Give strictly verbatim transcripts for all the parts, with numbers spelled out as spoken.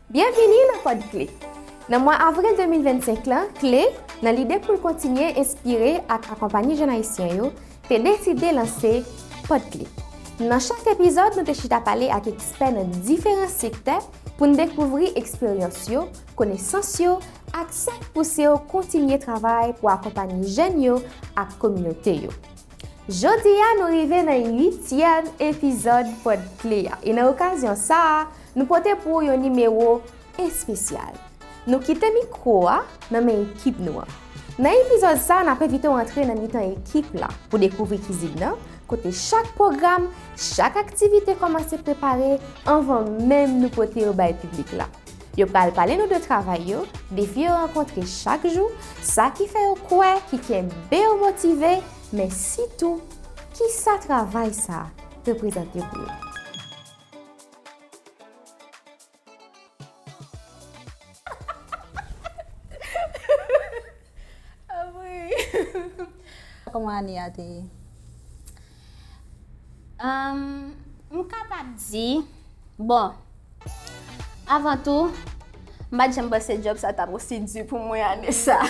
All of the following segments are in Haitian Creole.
Byenvini nan Pòdkle! Nan mwa avril de mil vennsenk lan, Kle, nan lide pou l kontinye enspire ak akonpaye jèn ayisyen yo, te deside lanse Pòdkle. Nan chak epizòd, nou te chita pale ak ekspè nan diferan sektè pou n dekouvri eksperyans yo, konesans yo, ak sa k pouse yo kontinye travay pou akonpaye jèn yo ak kominote yo. Jodi a, nou rive nan uityèm epizòd Pòdkle a, e nan okazyon sa a, nou pote pou ou yon nimewo espesyal. Nou kite mikwo a nan men ekip nou an. Nan epizòd sa a, n ap envite w antre nan mitan ekip la pou dekouvri kizin nan, kote chak pwogram, chak aktivite kòmanse prepare anvan menm nou pote yo bay piblik la. Yo pral pale nou de travay yo, defi yo rankontre chak jou, sa ki fè yo kwè, ki kenbe yo motive, men sitou, kisa travay sa a reprezante pou yo. Kòman ane a te ye? Um, m kapab di, bon, avan tou, m pa t janm panse djòb sa t ap osi di pou mwen ane sa.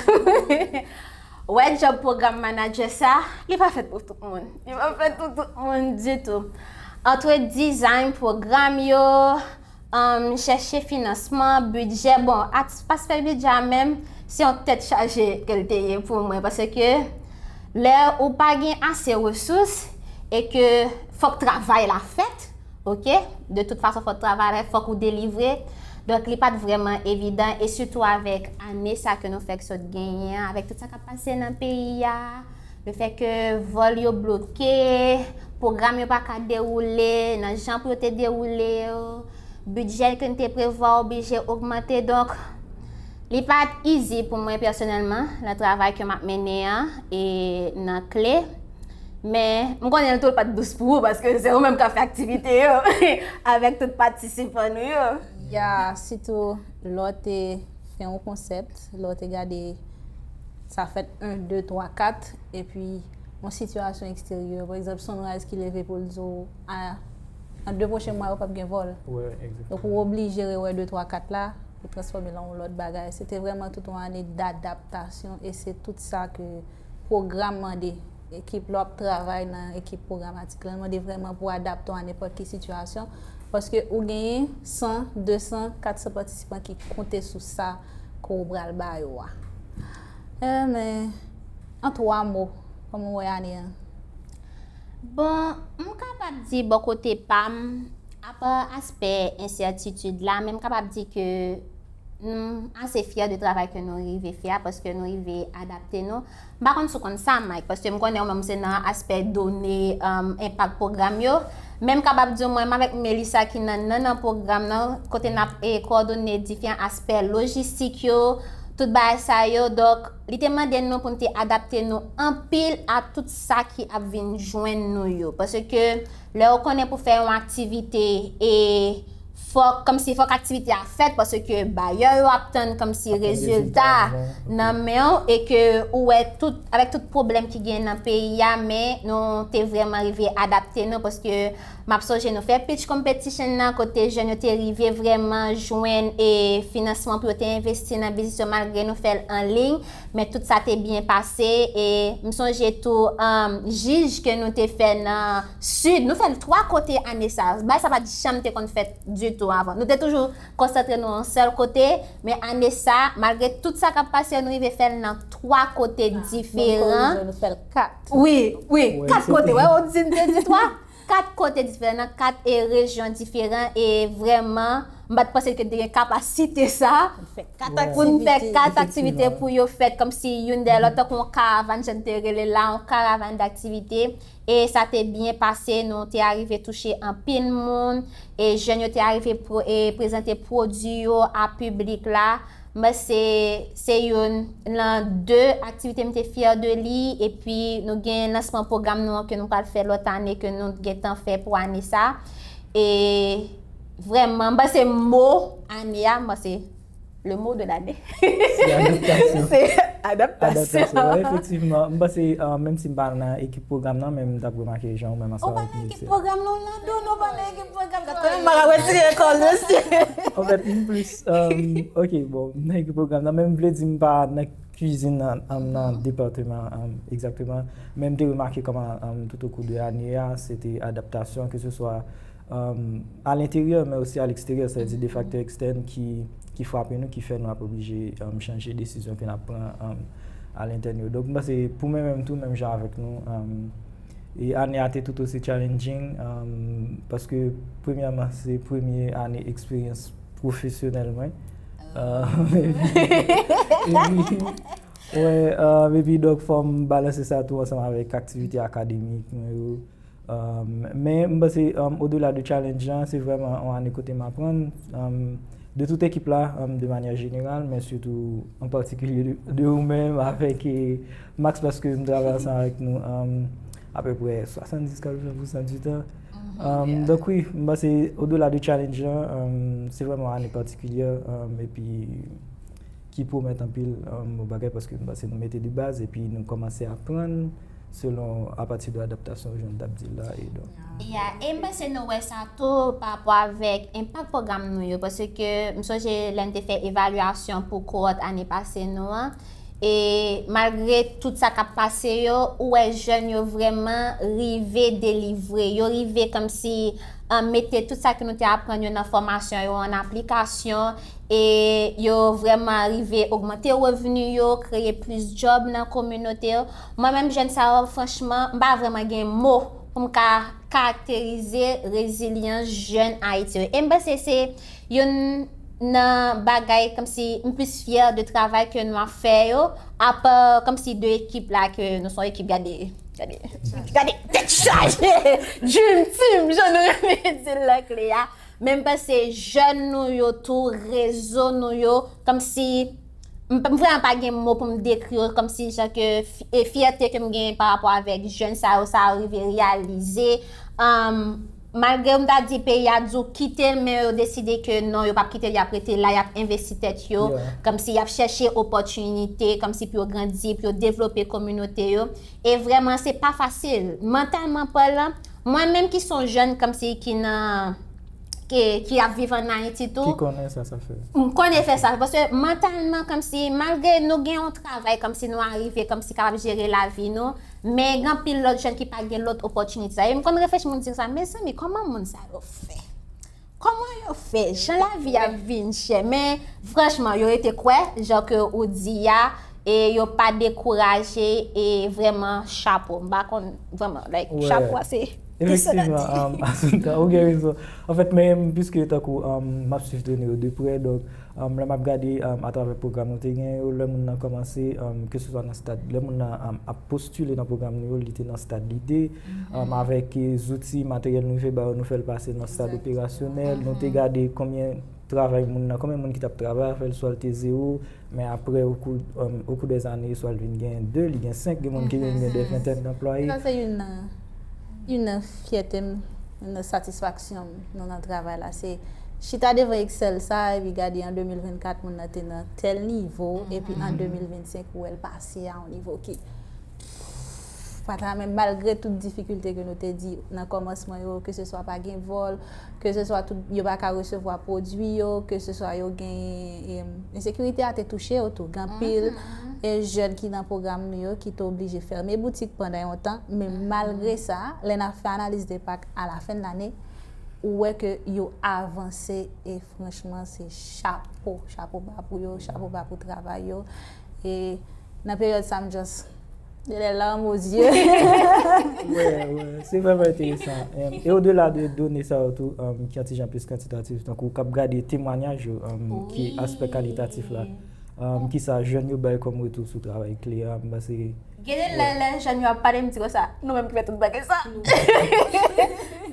Wè, djòb pwogram manadjè sa, li pa fèt pou tout moun. Li pa fèt pou tout moun ditou. Antre dizayn pwogram yo, um, chèche finansman, bidjè, bon, aspè bidjè a menm, se yon tèt chaje ke l te ye pou mwen, paske lè ou pa gen ase resous e ke fòk travay la fèt, oke? De tout fason, fòk travay la, fòk ou delivre. Donk, li pa t vrèman evidan, e sitou avèk ane sa ke nou fèk sot genyen an, avèk tout sa k ap pase nan peyi a, lefètke vòl yo bloke, pwogram yo pa ka dewoule nan jan pou yo te dewoule yo, bidjè ke n te prevwa oblije ogmante. Donk, li pa t easy pou mwen pèsonèlman nan travay ke m ap mennen an e nan Kle. Men, m konnen l tou l pa t dous pou ou, paske se ou menm k ap fè aktivite yo avèk tout patisipan nou yo. Ya, sitou lè w te fè yon konsèp, lè w te gade sa fèt en, de, twa, kat, epi yon sitiyasyon eksteryè, pa egzanp, Sunrise ki leve pou l di w, a, nan de pwochen mwa yo p ap gen vòl. Donk, ou oblije rewè de, twa, kat la, ou transfòme l an yon lòt bagay. Se te vrèman tout yon ane dadaptasyon, e se tout sa ke pwogram mande. Ekip, lè w ap travay nan ekip pwogramatik la, l mande vrèman pou w adapte w a nenpòt ki sitiyasyon, paske ou genyen san, de san, kat san patisipan ki konte sou sa ke w pral ba yo a. Men, an twa mo, kòman w wè ane an? Bon, m kapab di bò kote pa m, apa aspè ensètitid la, men m kapab di ke nou ase fyè de travay ke nou rive fè a, paske nou rive adapte nou. M pa konn si w konn sa, Mike, paske m konnen ou menm se nan aspè done, um, enpak pwogram yo. Men m kapab di w, mwen menm avèk Melissa ki nan, nan, nan pwogram nan, kote n ap, e, kowòdone diferan aspè lojistik yo, tout bagay sa yo. Donk, li te mande nou pou n te adapte nou anpil a tout sa ki ap vin jwenn nou yo. Paske lè ou konnen pou fè yon aktivite, e fòk, kòmsi fòk aktivite a fèt, paske bayè yo ap tann kòmsi rezilta nan men w, e ke ou wè tout, avèk tout pwoblèm ki gen nan peyi a, men nou te vrèman rive adapte nou, paske m ap sonje nou fè pitch competition nan, kote jèn yo te rive vrèman jwenn, e, finansman pou yo te envesti nan biznis yo, malgre nou fè l an liy, men tout sa te byen pase, e m sonje tou, um, jij ke nou te fè nan Sid, nou fè l twa kote ane sa. Bagay sa pa t janm te konn fèt ditou avan. Nou te toujou konsantre nou yon sèl kote, men ane sa, malgre tout sa k ap pase, nou rive fè l nan twa kote diferan. Nou fè l kat. Wi, wi, kat kote. Wè, ou di, m te di twa. Kat kote diferan, nan kat, e, rejyon diferan, e vrèman, m pa t panse ke n te gen kapasite sa pou n fè kat aktivite pou yo fèt kòmsi youn dèyè lòt, tankou yon karavàn, jan n te rele l la, yon karavàn daktivite. E sa te byen pase, nou te arive touche anpil moun, e jèn yo te arive pro-, e prezante pwodui yo a piblik la. Mwen se, se youn nan de aktivite m te fyè de li, epi nou gen lansman pwogram nou an ke nou pral fè lòt ane, ke nou gentan fè pou ane sa. E vrèman, m panse mo ane a, m panse Le mot de l'année. Se adaptasyon. Se adaptasyon. Adaptasyon. Wi, efektivman. M panse, uh, menm si m pa nan ekip pwogram nan, men m t ap remake jan ou menm Ou ansanm pa avèk nan mizik ekip yo. Pwogram nan, Orlando, nou pa nan ekip pwogram nan. Kòman m ap retire kòl, mesye? An fèt, m plis, um, ok, bon, m nan ekip pwogram nan, men m vle di m pa nan kwizin nan, um, nan depatman, um, egzakteman. Men m te remake kòman, um, tout au cours de ane a, se te adaptasyon, ke se swa, um, à l'intérieur, men osi à l'extérieur, sa vle di de faktè ekstèn ki, ki frape nou, ki fè nou ap oblije, um, chanje desizyon ke n ap pran, um, à l'intérieur. Donk, m panse pou mwen menm tou, menm jan avèk nou, um, e ane a te tout osi challenging, um, paske premyèman, se premye ane eksperyans pwofesyonèl mwen. Uh, epi, wè, um, epi donk, fò m balanse sa tou ansanm avèk aktivite akademik mwen yo. Um, men m panse, um, odela de challenge lan, se vrèman yon ane kote m aprann, um, de tout ekip la, um, de manyè jeneral, men sitou an patikilye de, de ou menm avèk, eh, Max, paske m travay ansanm avèk nou, um, apeprè swasanndis, katreven pousan di tan. Um, donk wi, m panse odela de challenge lan, um, se vrèman yon ane patikilye, um, epi ki pwomèt anpil, um, bagay, paske m panse nou mete de baz epi nou kòmanse aprann selon, apati de adaptasyon, jan n t ap di l la, e donk. Ya, e m panse nou wè sa tou pa rapò avèk enpak pwogram nou yo, paske m sonje lè n te fè evalyasyon pou kowòt ane pase nou an, e malgre tout sa k ap pase yo, ou wè jèn yo vrèman rive delivre, yo rive kòmsi, um, mete tout sa ke nou te aprann yo nan fòmasyon yo an aplikasyon, e yo vrèman rive ogmante revni yo, kreye plis djòb nan kominote yo. Mwen menm, jèn sa yo, franchman, m pa vrèman gen mo pou m ka karakterize rezilyans jèn Ayiti yo. E m panse se youn nan bagay kòmsi m plis fyè de travay ke nou ap fè yo, apa kòmsi de ekip la ke nou se yon ekip, gade, gade, gade, tèt chaje, Dream Team, jan nou renmen di l nan kle a. Men m panse jèn nou yo tou, rezo nou yo, kòmsi, m, m vrèman pa gen mo pou m dekri yo, kòmsi jan ke fi- e fyète ke m genyen pa rapò avèk jèn sa yo, sa yo rive reyalize. Um, malgre m ta di peyi a di w kite l, men yo deside ke non, yo p ap kite l, y ap rete la, y ap envesti tèt yo, Yeah. kòmsi y ap chèche opòtinite, kòmsi pou yo grandi, pou yo devlope kominote yo. E vrèman, se pa fasil. Mantalman palan, mwen menm ki se yon jèn kòmsi ki nan, ki, ki ap viv ann Ayiti tou, Ki konnen sa, sa fè. m konnen fè sa, paske mantalman, kòmsi, malgre nou gen yon travay, kòmsi nou arive, kòmsi kapab jere lavi nou, men gen anpil lòt jèn ki pa gen lòt opòtinite sa. E m konn reflechi, m di sa, mezanmi, kòman moun sa yo fè? Kòman yo fè? Jan lavi a vin chè. Men, franchman, yo rete kwè, jan ke ou di a, e yo pa dekouraje, e vrèman, chapo. M pa konn, vrèman, like, Wè. Chapo a se Efektivman, um, Assunta, ou gen rezon. Anfèt, men, piske tankou, um, m ap swiv done yo de prè, donk, um, lè m ap gade, um, atravè pwogram nou te gen yo, lè moun nan kòmanse, um, ke se swa nan stad, lè moun nan, um, ap postile nan pwogram nou yo, li te nan stad lide, um, avèk, eh, zouti, materyèl nou rive ba yo, nou fè l pase nan stad operasyonèl, nou te gade konbyen travay moun nan, konbyen moun ki t ap travay avè l, swa l te zewo, men apre, au cours, um, au cours des années, swa l vin gen de, li gen senk, gen moun ki vin gen de ventèn anplwaye. Sa se youn nan, youn nan fyète m, youn nan satisfaksyon m nan, nan travay la. Se chita devan Excel sa, epi gade an de mil vennkat, moun nan te nan tèl nivo, epi an de mil vennsenk, ou wè l pase a yon nivo ki pa ta menm, malgre tout difikilte ke nou te di nan kòmansman yo, ke se swa pa gen vòl, ke se swa tout, yo pa ka resevwa pwodui yo, ke se swa yo gen, em, ensekirite a te touche yo tou. Gen anpil, e, jèn ki nan pwogram nou yo ki te oblije fèmen boutik pandan yon tan, men malgre sa, lè n ap fè analiz de pak a la fen de lane, ou wè ke yo avanse e franchman se chapo, chapo ba pou yo, chapo ba pou travay yo. E nan peryòd sa m just de lè lam o zye. Wè, wè, se vrèman enteresan. Em, e odela de done sa yo tou, em, ki yon ti jan plis kantitatif, tankou k ap gade temwanyaj yo, em, ki aspè kalitatif la. Em, kisa jèn yo bay kòm retou sou travay kle a, m panse Gen de lè, lè jèn yo ap pale, m di konsa, nou menm ki fè tout bagay sa.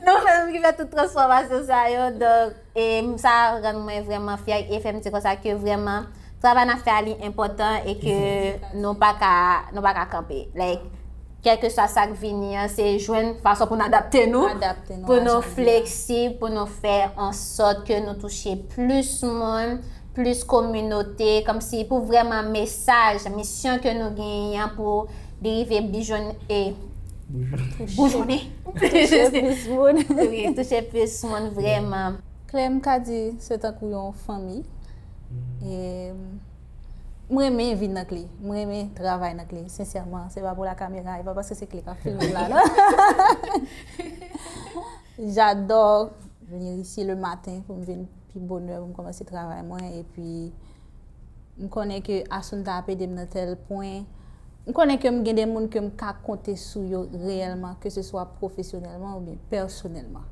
Nou menm ki fè tout transfòmasyon sa yo, donk, e m, sa rann mwen vrèman fyè, e fè m di konsa ke vrèman, travay n ap fè a li enpòtan e ke nou pa ka, nou pa ka kanpe. Like, kèlkeswa sa k vini an, se jwenn fason pou n adapte nou, Adapte nou pou a nou jan fleksib, pou nou fè an sòt ke nou touche plis moun, plis kominote, kòmsi pou vrèman mesaj, misyon ke nou genyen an pou li rive bijon e Boujou. Boujonnen. Touche plis moun. Wi, touche plis moun vrèman. Klè, m ka di se tankou yon fanmi. E m renmen vin nan Kle. M renmen travay nan Kle, sensèman. Se pa pou la kamera, e pa paske se Kle k ap filme m la, non. J'adore venir ici le matin pou m vin pi bonè pou m kòmanse travay mwen. Epi, m konnen ke Assunta ap ede m nan tèl pwen. M konnen ke m gen de moun ke m ka konte sou yo reyèlman, ke se swa pwofesyonèlman oubyen pèsonèlman.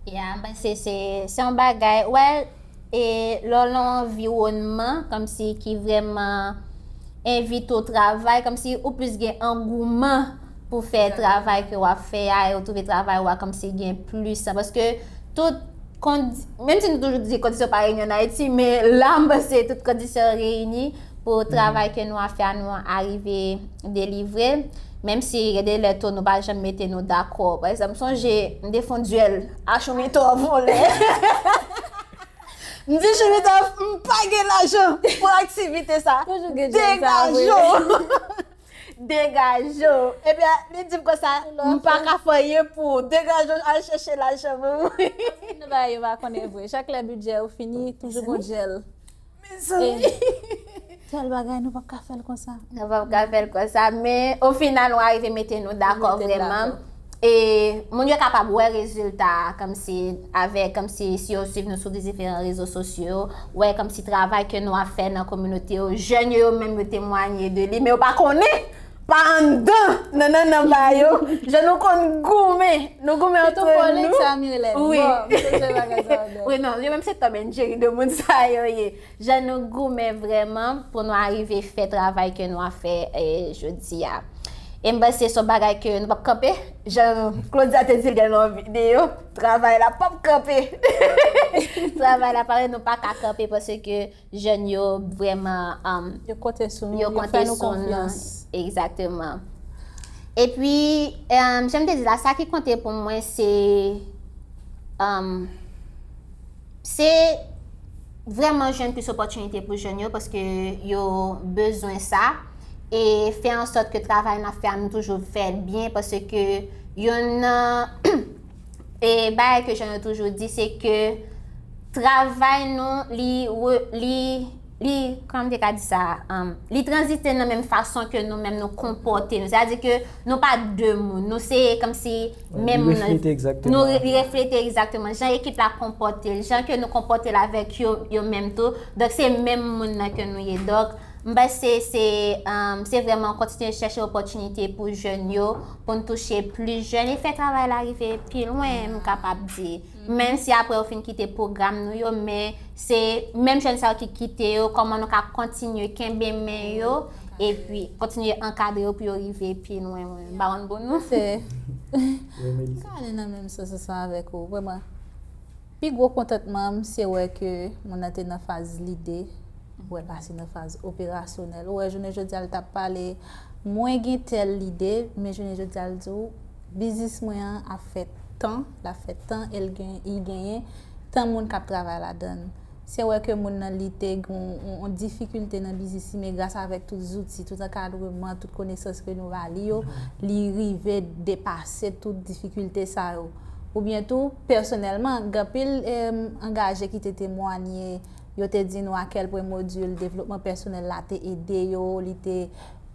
Ya, m panse se se yon bagay, wè, e lè w nan yon anviwònman kòmsi ki vrèman envite w travay, kòmsi ou plis gen angouman pou fè travay ke w ap fè a, e w twouve travay ou a kòmsi gen plis an. Paske tout kondi, menm si nou toujou di kondisyon pa reyini ann Ayiti, men la m panse tout kondisyon reyini pou travay ke nou ap fè a, nou arive delivre. Menm si gen de lè tou nou pa janm mete nou dakò. Pa egzanp, m sonje m te fè yon dyèl a Choumitov yon lè. M di Choumitov, m pa gen lajan pou aktivite sa. Toujou gen dyèl sa, wi. Degaje w. Degaje w. Ebyen, li di m konsa, m pa ka fè anyen pou ou. Degaje w, al chèche lajan pou mwen. Nou ba yo pa konnen vre. Chak lè bidjè yo fini, toujou gon dyèl. Mezanmi. Tèl bagay, nou p ap ka fè l konsa. Nou p ap ka fè l konsa, men o final, nou arive mete nou dakò Mete vrèman. dakò. E moun yo kapab wè rezilta a, kòmsi, avèk, kòmsi, si yo swiv nou sou diferan rezo sosyo, wè kòmsi travay ke nou ap fè nan kominote yo, jèn yo, yo menm yo temwanye de li, men yo pa konnen, pa anndan, nan nannan ba yo, jan nou konn goumen, nou goumen Piton antre kole nou. Sa Mirlène. Wi. Bon, m te fè bagay sa ankò. Wi, non, yo menm se Tom and Jerry de moun sa yo ye. Jan nou goumen vrèman pou nou arive fè travay ke nou ap fè eh, jodi a. E m panse se yon bagay ke nou p ap kanpe. Jan Claudia te di l nan yon videyo, travay la p ap kanpe. Travay la pa nou pa ka kanpe paske jèn yo vrèman um, Yo konte sou nou, yo yo konte fè nou sou nou. Konfyans. Egzakteman. Epi, um, jan m te di la, sa ki konte pou mwen, se um, se vrèman jwenn plis opòtinite pou jèn yo, paske yo bezwen sa. E fè an sòt ke travay n ap fè a, nou toujou fè l byen, paske youn nan e bagay ke jèn yo toujou di, se ke travay nou, li, re- li, li, kòman m te ka di sa, um, li tranzite nan menm fason ke nou menm nou konpòte nou. Sètadi ke nou pa de moun, nou se kòmsi menm Li reflete egzakteman. Nou re- li reflete egzakteman jan ekip la konpòte l, jan ke nou konpòte l avèk yo, yo menm tou. Donk se menm moun nan ke nou ye. Donk m panse se um, se vrèman kontinye chèche opòtinite pou jèn yo, pou n touche plis jèn e fè travay la rive pi lwen, m kapab di. Menm si apre yo fin kite pwogram nou yo, men se menm jèn sa yo ki kite yo, kòman nou ka kontinye kenbe men yo, epi kontinye ankadre yo pou yo rive pi lwen. M pa konn pou nou. Se Wi, Melissa. Ka ale nan menm sans ansanm avèk ou, vrèman. Pi gwo kontantman m, se wè ke moun nan te nan faz lide, wè l pase nan faz operasyonèl. Ou wè, jounen jodi a, l t ap pale, mwen gen tèl lide, men jounen jodi a, l di w, biznis mwen an ap fè tan, l ap fè tan, e l gen, li genyen tan moun k ap travay ladan l. Se wè ke moun nan li te gen yon, yon difikilte nan biznis li, men gras avèk tout zouti, tout ankadreman, tout konesans ke nou ba li yo, li rive depase tout difikilte sa yo. Oubyen tou, pèsonèlman, gen anpil em, angaje ki te temwanye, yo te di nou a kèl pwen modil devlopman pèsonèl la te ede yo, li te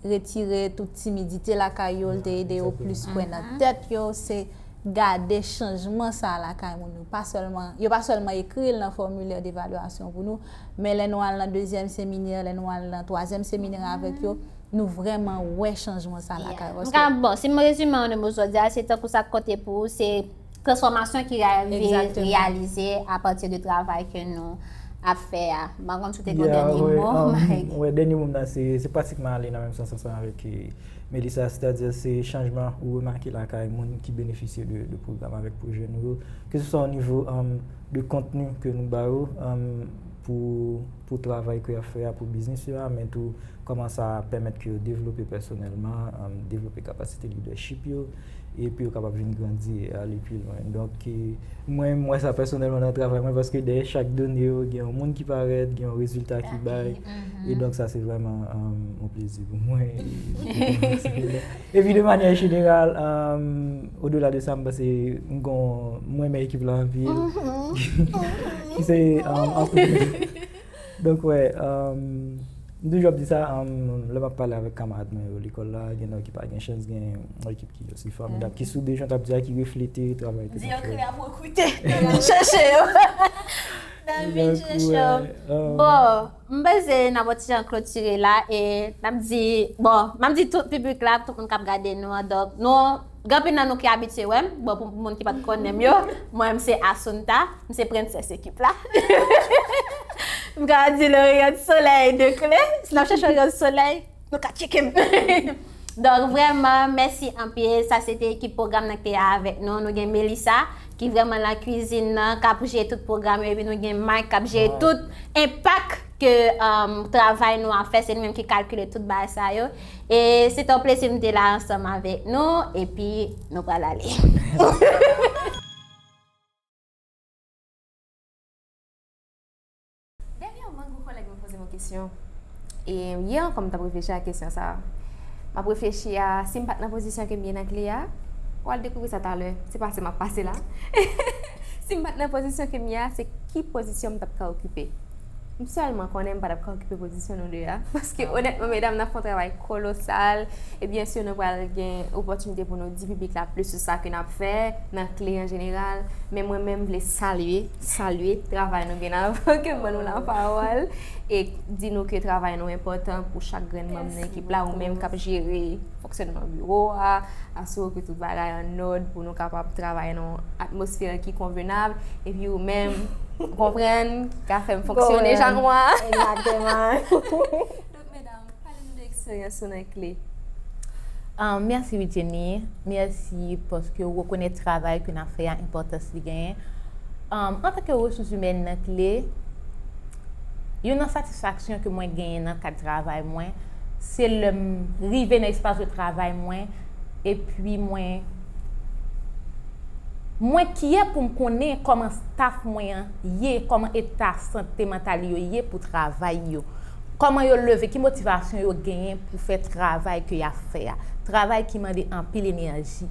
retire tout timidite lakay yo, li te ede yo plis kwè nan tèt yo. Se gade chanjman sa a lakay moun yo. Pa sèlman, yo pa sèlman ekri l nan fòmilè devalyasyon pou nou, men lè nou al nan dezyèm seminè, lè nou al nan twazyèm seminè avèk yo, nou vrèman wè chanjman sa a lakay yo. M ka, bon, si m rezime an de mo jodi a, se tankou sa k konte pou ou, se transfòmasyon ki arive Egzakteman. Reyalize apati de travay ke nou ap fè a. M pa konn si w te gen yon Yeah, dènye wè, mo, um, Mike. Wè, dènye mo m nan, se se pratikman ale nan menm sans ansanm avèk eh, Melissa, sètadi se chanjman ou remake lakay moun ki benefisye de, de pwogram avèk pwojè nou yo, ke se swa o nivo um, de kontni ke nou ba yo um, pou, pou travay ke y ap fè a, pou biznis yo a, men tou kòman sa pèmèt ke yo devlope pèsonèlman, um, devlope kapasite lidèchip yo, epi yo kapab vin grandi e ale pi lwen. Donk, e, mwen, m wè sa pèsonèlman nan travay mwen, paske dèyè chak done yo, gen yon moun ki parèt, gen yon rezilta ki bay, e donk sa se vrèman, um, yon plezi pou mwen. Epi de manyè jeneral, um, odela de sa, m panse m gon, m renmen ekip la anpil, ki se, um, anpil. Donk, wè, um, m toujou ap di sa, um, lè m ap pale avèk kamarad mwen yo lekòl la, gen nan ki pa gen chans gen yon ekip ki osi fòmidab, ki soude, jan w t ap di a, ki reflete travay ke n ap fè. Di yo kreye ap rekrite, n ap vin chèche yo. N ap vin chèche yo. Bon, m panse n ap yon ti jan klotire la, e n ap di, bon, m ap di tout piblik la, tout moun k ap gade nou an, donk, nou, gen anpil nan nou ki abitye wè m, bon, pou moun ki pa t konnen m yo, mwen, m se Assunta, m se prensès ekip la. M ka di le rayon de soleil de Clé. Si n ap chèche yon rayon de soleil, nou ka tcheke m. Donk, vrèman, mèsi anpil. Sa se te ekip pwogram nan ki te avèk nou. Nou gen Melissa, ki vrèman nan kwizin nan, k ap jere tout pwogram yo. Epi nou gen Mike, k ap jere tout enpak ke, um, travay nou ap fè. Se li menm ki kalkile tout bagay sa yo. E se te yon plezi m te la ansanm avèk nou. Epi nou pral ale. Dènyèman, gwo kòlèg mwen poze m yon kesyon. E yè ankò, m t ap reflechi a kesyon sa a. M ap reflechi a, si m pa t nan pozisyon ke m ye nan Clé a, w al dekouvri sa talè. Se pase m ap pase la. Si m pa t nan pozisyon ke m ye a, se ki pozisyon m t ap ka okipe? M sèlman konnen m pa t ap ka okipe pozisyon nou de a. Paske, onètman, medam, n ap fè yon travay kolosal. E byen si nou pral gen opòtinite pou nou di piblik la plis sou sa ke n ap fè nan Clé an jeneral. Men mwen menm, m vle salye, salye travay nou byen avan ke m ban nou lapawòl. E di nou ke travay nou enpòtan pou chak grenn manm nan ekip la, ou menm k ap jere fonksyònman biwo a, asire w ke tout bagay annòd pou nou kapab travay nan yon atmosfè ki konvenab, epi ou menm, ou konprann, ki ka fè m fonksyone jan mwen. Egzakteman. Donk, medam, pale nou de eksperyans ou nan Clé. Ah, mèsi, wi, Jenny. Mèsi paske w rekonèt travay ke n ap fè a, enpòtans li genyen. Ah, antanke resous imèn nan Clé, youn nan satisfaksyon ke mwen genyen nan kad travay mwen, se lè m rive nan espas de travay mwen, epi mwen, mwen kyè pou m konnen kòman staff mwen an ye, kòman eta sante mantal yo ye pou travay yo, kòman yo leve, ki motivasyon yo genyen pou fè travay ke y ap fè a. Travay ki mande anpil enèji.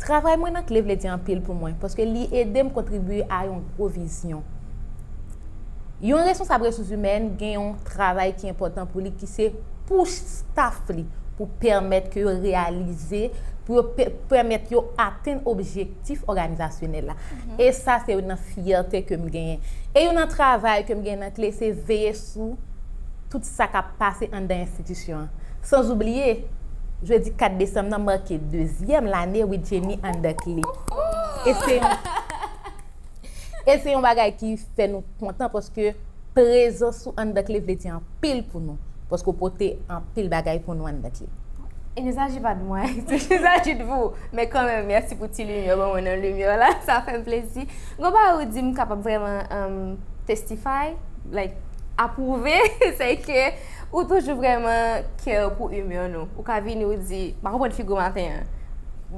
Travay mwen nan Clé vle di anpil pou mwen, paske li ede m kontribye a yon gwo vizyon. Yon responsab resous imèn gen yon travay ki enpòtan pou li, ki se push staff li pou pèmèt ke yo reyalize, pou yo pè-, pèmèt yo atenn objektif òganizasyonèl la. E sa, se youn nan fyète ke m genyen. E youn nan travay ke m genyen nan Clé, se veye sou tout sa k ap pase anndan enstitisyon an. San oubliye, jedi kat desanm nan make dezyèm lane Widjeni anndan Clé. E se yon, e se yon bagay ki fè nou kontan, paske prezans ou anndan Clé vle di anpil pou nou, paske w pote anpil bagay pou nou anndan Clé. Il ne s'agit pas de moi, il s'agit de vous. Men kanmenm, mèsi pou ti limyè w ban mwen nan limyè w la, sa fè m plezi. Gon bagay ou di m kapab vrèman, um, testify, like, apwouve, se ke ou toujou vrèman care pou imè nou. Ou ka vini, ou di, "M pa konprann figi w maten an."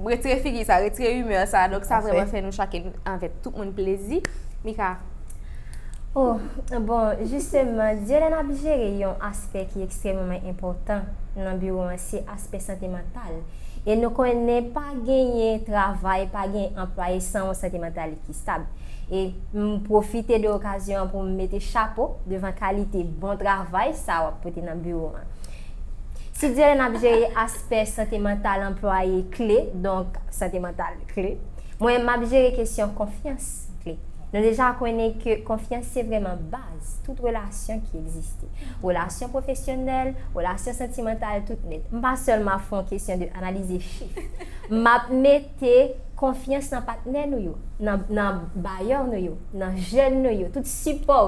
Retire figi sa, retire imè sa. Donk, sa vrèman fè nou chak avèk tout moun plezi. Mika. Oh, bon, jisteman, di lè n ap jere yon aspè ki ekstrèmeman enpòtan nan biwo an, se aspè sante mantal. E nou konnen pa genyen travay, pa genyen anplwaye san yon sante mantal ki stab. E m pwofite de okazyon an pou m mete chapo devan kalite bon travay sa w ap pote nan biwo an. Si di lè n ap jere aspè sante mantal anplwaye Clé, donk sante mantal Clé, mwen m ap jere kesyon konfyans Clé. Nou deja konnen ke konfyans se vrèman baz tout relasyon ki egziste. Relasyon pwofesyonèl, relasyon santimantal, tout nèt. M pa sèlman ap fè yon kesyon de analize chif. M ap mete konfyans nan patnè nou yo, nan, nan bayè nou yo, nan jèn nou yo, tout sipò,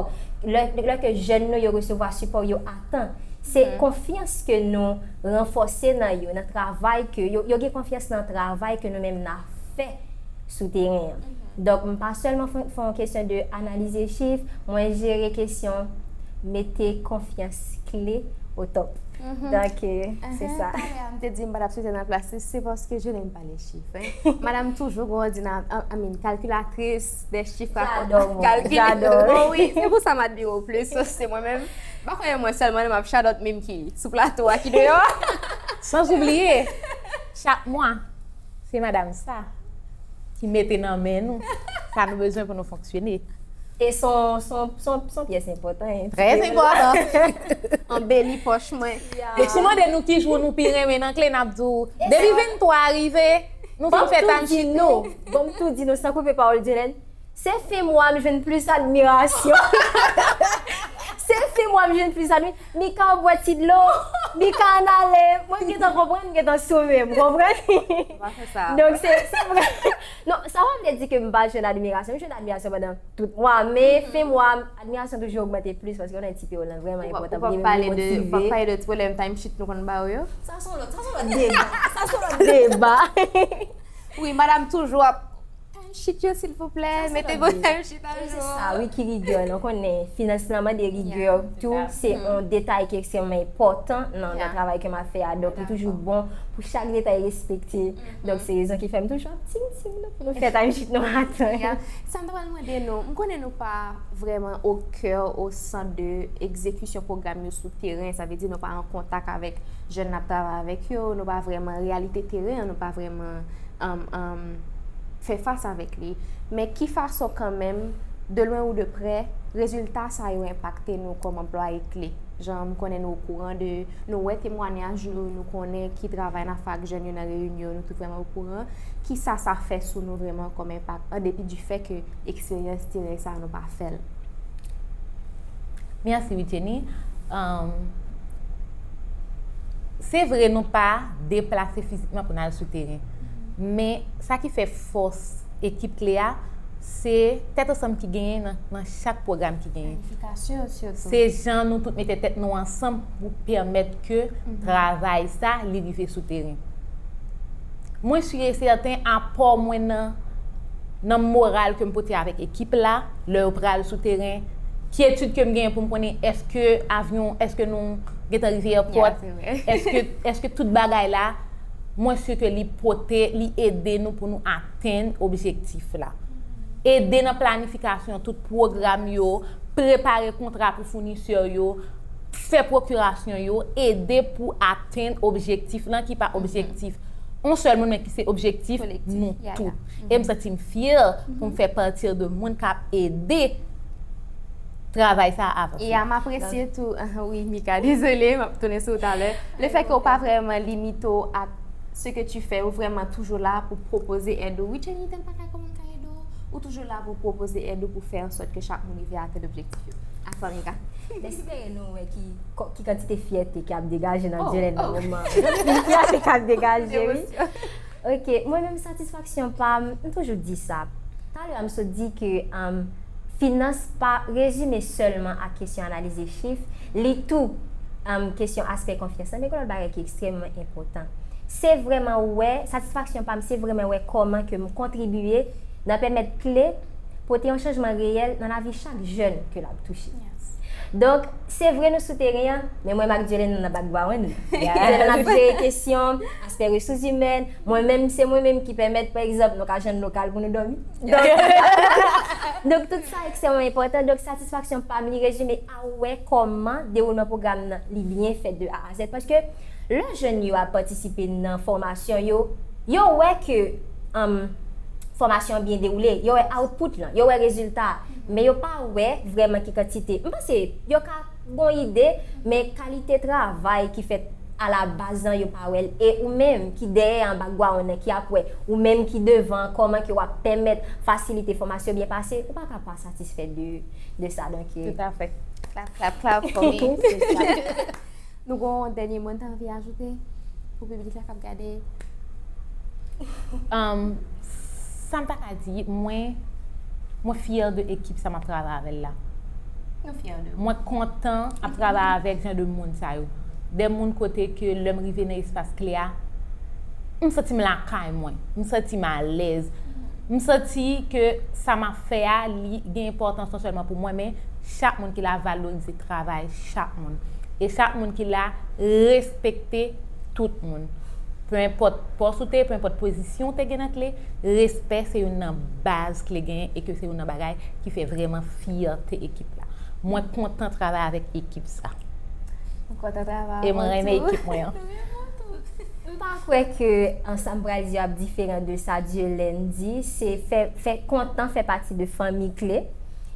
lè, lè ke jèn nou yo resevwa sipò yo a tan, se konfyans ke nou ranfòse nan yo, nan travay ke yo, yo gen konfyans nan travay ke nou menm n ap fè sou teren an. Donk, m pa sèlman fè, fè yon kesyon de analize chif, mwen jere kesyon mete konfyans Clé o top. Donk, se sa. Talè a m te di m pa t ap swete nan plas li, se paske je n'aime pas les chiffres. Madanm toujou gen òdinatè, I mean, kalkilatris, de chif J'adore, moi. Kalkile. J'adore. Bon, wi, se pou sa m admire w plis, se mwen menm. M pa kwè mwen sèlman m ap shout out menm ki sou plato a ki deyò. Sans oubliye, chak mwa, se madanm sa ki mete nan men nou sa nou bezwen pou nou fonksyone. E son, son, son, son pyès enpòtan. Trè enpòtan. Anbeli pòch mwen. Si w mande nou ki jou nou pi renmen nan kle, n ap di w, depi venntwa rive, nou fin fè time sheet nou. Bon, m tou di nou, san koupe pawòl Dylan, se fen mwa m jwenn plis admirasyon. Se fen mwa m jwenn plis admirasyon. Mika, w bwè ti dlo. Mika, ann ale. Mwen gentan konprann, m gentan sou men m, konprann? Ou pa fè sa. Donk, se se vre. Non, sa pa vle di ke m pa jwenn admirasyon. M jwenn admirasyon pandan tout mwa, men fen mwa, admirasyon toujou ogmante plis paske w nan ti peyi w lan vrèman Ou pa- enpòtan ou pa pou pale nou de, ou pa motive. Pale de ti pwoblèm time sheet nou konn ba yo. Sa se yon lòt, sa se yon lòt deba. Sa se yon lòt deba. Wi, madanm toujou ap time sheet yo, silvouplè. Sa se Mete lòt bon deba. Time sheet a Se jou. sa, wi, ki rigè. Nou konnen finans lan mande rigè. Yeah, Tou, se sa. Se yon detay ki ekstrèmman enpòtan nan, nan Yeah. Travay ke m ap fè a. Donk, li toujou bon pou chak detay respekte. Donk, se rezon ki fè m toujou ap ting ting nan pou nou fè time sheet nou atan. Yeah. Sa m ta pral mande nou, m konnen nou pa vrèman o kè, o sant de egzekisyon pwogram yo sou teren, sa vle di nou pa an kontak avèk jèn n ap travay avèk yo, nou pa vrèman reyalite teren an, nou pa vrèman um, um, fè fas avèk li. Men ki fason kanmenm, de lwen ou de prè, rezilta sa yo enpakte nou kòm anplwaye kle? Jan m konnen nou okouran de, nou wè temwanyaj yo, nou konnen ki travay n ap fè ak jèn yo nan reyinyon, nou tout vrèman okouran. Kisa sa fè sou nou vrèman kòm enpak, an depi di fè ke eksperyans teren sa nou pa fè l? Mèsi, Widieni. Um, se vre nou pa deplase fizikman pou n al sou teren. Men sa ki fè fòs ekip kle a, se tèt ansanm ki genyen nan, nan chak pwogram ki genyen. Planifikasyon sitou. Se jan nou tout mete tèt nou ansanm pou pèmèt ke travay sa li rive sou teren. Mwen si e sèten apò mwen nan, nan moral ke m pote avèk ekip la, lè yo pral sou teren, kyetid ke m genyen pou m konnen èske avyon, èske nou gentan rive èpòt, Yeah, se vre. èske, èske tout bagay la, mwen si ke li pote, li ede nou pou nou atenn objektif la. Ede nan planifikasyon tout pwogram yo, prepare kontra pou founisè yo, fè pwokirasyon yo, ede pou atenn objektif lan ki pa objektif yon sèl moun, men ki se objektif Kolektif. Nou Yeah, tout. Yeah. E m santi m fyè pou m fè pati de moun k ap ede travay sa a avanse. E a m apresye tou, wi, Mika, dezole, m ap tounen sou ou talè. Le fè ke ou pa vrèman limite w ak ce que tu fais, ou vrèman toujou la pou pwopoze èd ou. Wi, Jenny, tel bagay, kòman m ka ede w? Ou toujou la pou pwopoze èd ou, pou fè an sòt ke chak moun rive atenn objektif yo. Avan, Mika. M espere nou wè ki, ki kantite fyète ki ap degaje nan Oh, Dylan nan oh. Moman. Fyète k ap degaje, wi. Emosyon. Ok, mwen menm satisfaksyon pa m, m toujou di sa. Talè a m sot di ke um, finans pa rezime sèlman ak kesyon analize chif, li tou um, kesyon aspè konfyans lan, men gen lòt bagay ki ekstrèmman enpòtan. Se vrèman wè, satisfaksyon pa m, se vrèman wè kòman ke m kontribiye nan pèmèt kle pote yon chanjman reyèl nan lavi chak jèn ke l ap touche. Donk, se vre nou sou teren an, men mwen m ak Dylan nou nan background. Dylan ap jere kesyon, aspè resous imèn, mwen menm se mwen menm ki pèmèt, pa egzanp, nou ka jwenn lokal pou nou dòmi. Donk, donk tout sa ekstrèmman enpòtan. Donk, satisfaksyon pa m, li rezime a wè kòman dewoulman pwogram nan li byen fèt de A a Z. Paske lè jèn yo ap patisipe nan fòmasyon yo, yo wè ke um, fòmasyon an byen dewoule, yo wè output lan, yo wè rezilta a. Men yo pa wè vrèman ki kantite. M panse yo ka gon ide, men kalite travay ki fèt a la baz lan yo pa wè l. E ou menm ki dèyè an background nan ki ap wè, ou menm ki devan, kòman ke w ap pèmèt fasilite fòmasyon byen pase, ou pa ka pa satisfè de, de sa. Donk, Tout à fait. Clap, clap, clap for me. Se sa. Nou gon dènye mo n ta anvi ajoute pou piblik la k ap gade? Um, sa m ta ka di, mwen, mwen fyè de ekip sa m ap travay avè l la. Nou fyè de ou. Mwen kontan ap travay avèk jan de moun sa yo. De moun kote ke lè m rive nan espas kle a, m santi m lakay mwen. M santi m alèz. M santi ke sa m ap fè a, li gen enpòtans non sèlman pou mwen, men chak moun ki la valorize travay chak moun. E chak moun ki la, respekte tout moun. Penenpòt pòs ou te ye, penenpòt pozisyon ou te gen nan Kle, respè se youn nan baz Kle genyen e ke se youn nan bagay ki fè vrèman fyète ekip la. Mwen kontan travay avèk ekip sa. Mwen kontan travay E mwen renmen ekip mwen an. M pa kwè ke ansanm pral di ap diferan de sa Dieulene di, se fè, fè kontan fè pati de fanmi Kle.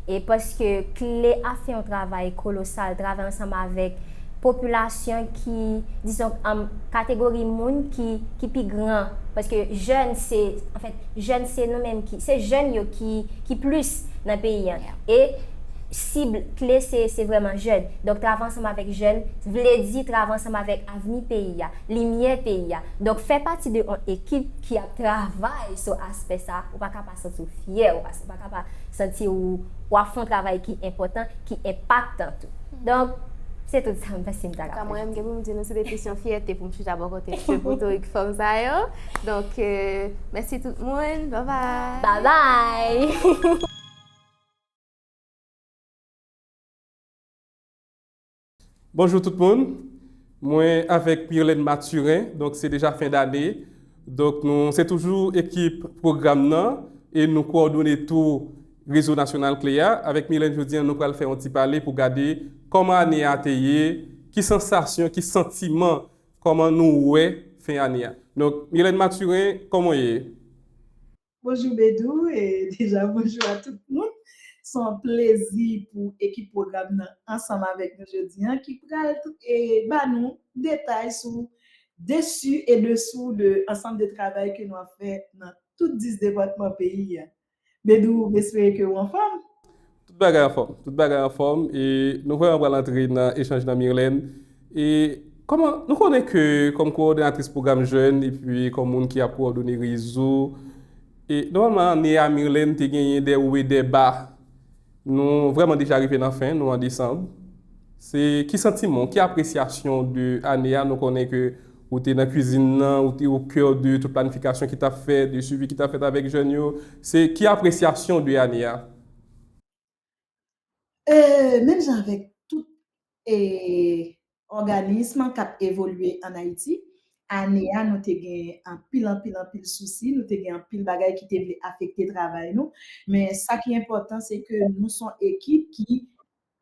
E paske Kle ap fè yon travay kolosal, travay ansanm avèk popilasyon ki, dizon, um, kategori moun ki, ki pi gran. Paske jèn se, anfèt, jèn se nou menm ki, se jèn yo ki, ki plis nan peyi an. E sib Kle se, se vrèman jèn. Donk, travay ansanm avèk jèn vle di travay ansanm avèk avni peyi a, limyè peyi a. Donk, fè pati de yon ekip ki ap travay sou aspè sa, ou pa ka pa santi w fyè, ou pa, ou pa ka pa santi w, w ap fè yon travay ki enpòtan, ki enpaktan tou. Donk, se tout sa m panse m ta ka fè. Mwen menm, gen pou m di nou, se te plis yon fyète pou m chita bò kote Potorik fanm sa yo. Donk, euh, mèsi tout moun. Bye bye. Bye bye! Bonjou tout moun. Mwen avèk Mirlène Mathurin, donk se deja fen dane. Donk nou se toujou ekip pwogram nan e nou kowòdone tou rezo nasyonal Kle a. Avèk Mirlène jodi a, nou pral fè yon ti pale pou gade kòman ane a te ye, ki sansasyon, ki santiman, kòman nou wè fen ane a. Donk Mirlène Mathurin, kòman w ye? Bonjou Bedou, e deja bonjou a tout moun. Se yon plezi pou ekip pwogram nan ansanm avèk nou jodi a ki pral e ba nou detay sou desi e desou de ansanm de travay ke nou ap fè nan tout dis depatman peyi a. Bedou, m espere ke ou anfòm. Tout bagay anfòm, tout bagay anfòm e nou vrèman pral antre nan echanj nan Mirlène. E kòman, nou konnen ke kòm kowòdonatris pwogram jèn epi kòm moun ki ap kowòdone rezo, e nòmalman ane a Mirlène te genyen de wo e de ba. Nou vrèman deja rive nan fen, nou an desanm. Se ki santiman w, ki apresyasyon de ane a? Nou konnen ke ou te nan kwizin nan, ou te au cœur de tout planifikasyon ki t ap fèt, de swivi ki t ap fèt avèk jèn yo. Se ki apresyasyon de ane a? Euh, menm jan avèk tout e, òganism k ap evolye ann Ayiti, ane a nou te gen anpil, anpil, anpil sousi, nou te gen anpil bagay ki te vle afekte travay nou. Men sa ki enpòtan, se ke nou se yon ekip ki,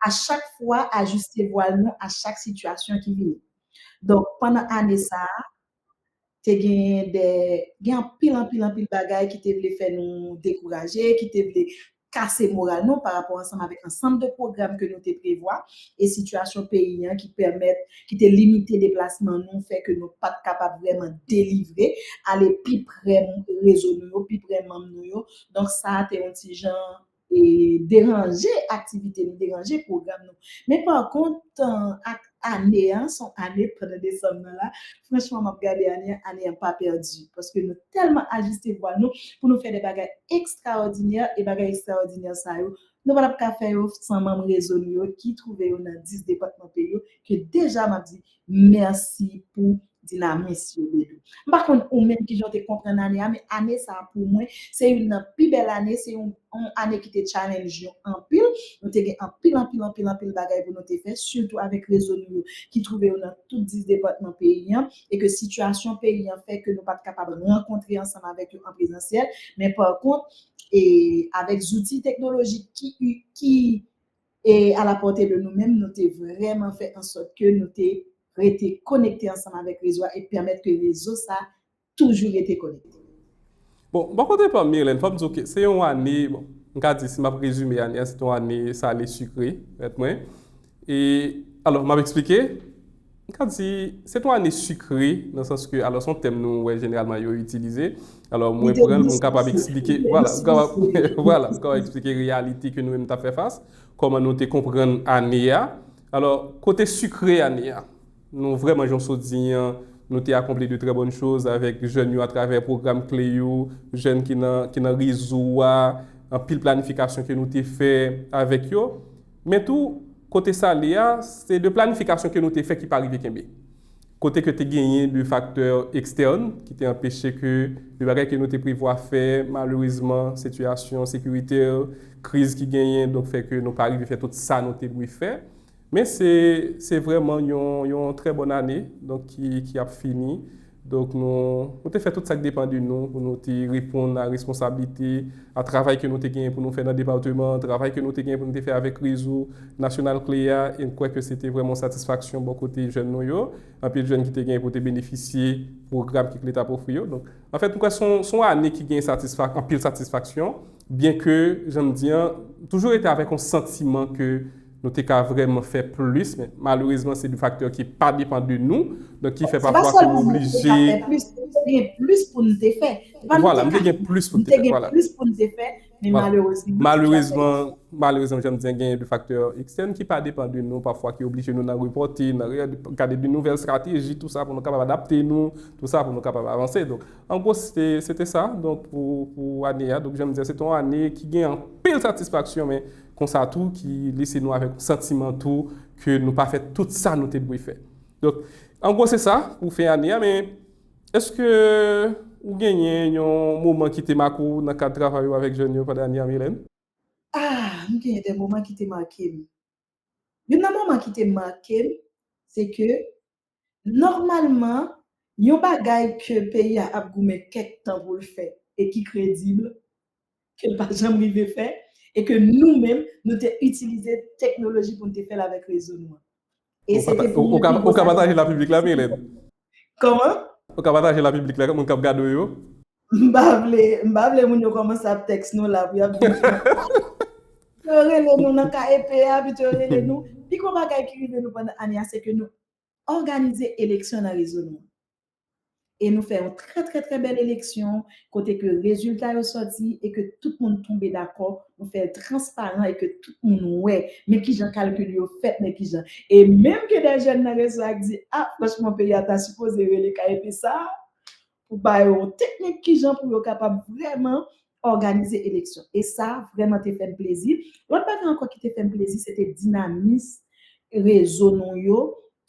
a chak fwa, ajiste vwal nou a chak sitiyasyon ki vini. Donk, pandan ane sa a, te genyen de, gen anpil, anpil, anpil bagay ki te vle fè nou dekouraje, ki te vle kase moral nou pa rapò ansanm avèk ansanm de pwogram ke nou te prevwa e sitiyasyon peyi an ki pèmèt, ki te limite deplasman nou, fè ke nou pa t kapab vrèman delivre, ale pi pre rezo nou yo, pi pre manm nou yo. Donk sa a te yon ti jan e deranje aktivite nou, deranje pwogram nou. Men pa kont, ak ane an, se yon ane pandan desanm nan la, franchman, m ap gade ane an, ane an pa pèdi, paske nou tèlman ajiste vwal nou pou nou fè de bagay ekstraòdinè, e bagay ekstraòdinè sa yo, nou pa t ap ka fè yo san manm rezo nou yo ki twouve yo nan dis depatman peyi yo, ke deja m ap di mèsi pou dinamis yo, Bedou. M pa konn ou menm kijan w te konprann ane a, men ane sa a pou mwen, se youn nan pi bèl ane, se yon, yon ane ki te challenge yo anpil. Nou te gen anpil, anpil, anpil, anpil bagay pou nou te fè, sitou avèk rezo nou yo ki twouve yo nan tout dis depatman peyi an, e ke sitiyasyon peyi an fè ke nou pa t kapab rankontre ansanm avèk yo an prezansyèl, men pa kont, e avèk zouti teknolojik ki, ki e alapòte de nou menm, nou te vrèman fè ansòt ke nou te rete konekte ansanm avèk rezo a e pèmèt ke rezo sa toujou rete konekte. Bon, bò kote pa m, Mirlène, fò m di w ke se yon ane, bon, m ka di, si m ap rezime ane a, se te yon ane sale sikre, rèt mwen. E, alò, m ap eksplike. M ka di, se te yon ane sikre, nan sans ke, alò, se yon tèm nou wè jeneralman yo itilize. Alò, mwen pran l pou m kapab eksplike, vwala, m kapab, vwala, m kapab eksplike reyalite ke nou menm n t ap fè fas, kòman nou te konprann ane a. Alò, kote sikre ane a, nou vrèman, jan w sot di an, nou te akonpli de trè bòn choz avèk jèn yo atravè pwogram kle yo, jèn ki nan, ki nan rezo a, anpil planifikasyon ke nou te fè avèk yo. Men tou, kote sale a, se de planifikasyon ke nou te fè ki pa rive kenbe. Kote ke te genyen de faktè ekstèn ki te anpeche ke de bagay ke nou te prevwa fè, malerezman, sitiyasyon sekiritè, kriz ki genyen, donk fè ke nou pa rive fè tout sa nou te dwe fè. Men se, se vrèman yon, yon trè bòn ane, donk, ki, ki ap fini. Donk, nou, nou te fè tout sa k depann de nou pou nou te reponn a responsablite, a travay ke nou te genyen pou nou fè nan depatman, travay ke nou te genyen pou nou te fè avèk rezo nasyonal kle a, e m kwè ke se te vrèman yon satisfaksyon bò kote jèn nou yo. Anpil jèn ki te genyen pou te benefisye pwogram ke kle t ap ofri yo. Donk, anfèt, m kwè se yon, se yon ane ki gen satisfa-, anpil satisfaksyon, byen ke, jan m di an, toujou rete avèk yon santiman ke nou te ka vrèman fè plis, men malerezman, se de faktè ki pa depann de nou, donk ki fè pafwa ke nou oblije. Se pa sèlman nou te ka fè plis, nou te gen plis pou nou te fè. Se pa nou te ka. Vwala, nou te gen plis pou nou te fè, vwala. Nou te gen plis pou nou te fè, men malerezman, malerezman, jan m di an, genyen de faktè ekstèn ki pa depann de nou, pafwa ki oblije nou nan repòte, nan re-, gade de nouvèl estrateji, tou sa, pou nou kapab adapte nou, tou sa, pou nou kapab avanse. Donk, an gwo, se te, se te sa, donk, pou, pou ane a. Donk, jan m di an, se te yon ane ki gen anpil satisfaksyon, men konsa tou, ki lese nou avèk yon santiman tou ke nou pa fè tout sa nou te dwe fè. Donk, an gwo, se sa pou fen ane a, men èske ou genyen yon moman ki te make w nan kad travay ou avèk jèn yo pandan ane a, Mylène? Ah, m genyen de moman ki te make m. Youn nan moman ki te make m, se ke, nòmalman, yon bagay ke peyi a ap goumen kèk tan pou l fè e ki kredib, ke l pa janm rive fè, e ke nou menm, nou te itilize teknoloji pou n te fè l avèk rezo nou an. E se te pou mwen pi gwo satisfaksyon. Ou ka pataje l ak piblik la, Mylène? Kòman? Ou ka pataje l ak piblik la, moun k ap gade w yo? M pa vle, m pa vle moun yo kòmanse ap tèks nou la pou y ap di yo rele nou nan K E P a, pito yo rele nou. Pi gwo bagay ki rive nou pandan ane a, se ke nou òganize eleksyon nan rezo nou an. E nou fè yon trè, trè, trè bèl eleksyon, kote ke rezilta yo sòti e ke tout moun tonbe dakò, nou fè l transparan e ke tout moun wè, men kijan kalkil yo fèt, men kijan. E menm ke de jèn nan rezo a k di, ah, franchman, peyi a ta sipoze rele K E P sa, pou ba yo yon teknik kijan pou yo kapab vrèman òganize eleksyon. E sa vrèman te fè m plezi. Lòt bagay ankò ki te fè m plezi, se te dinamis rezo nou yo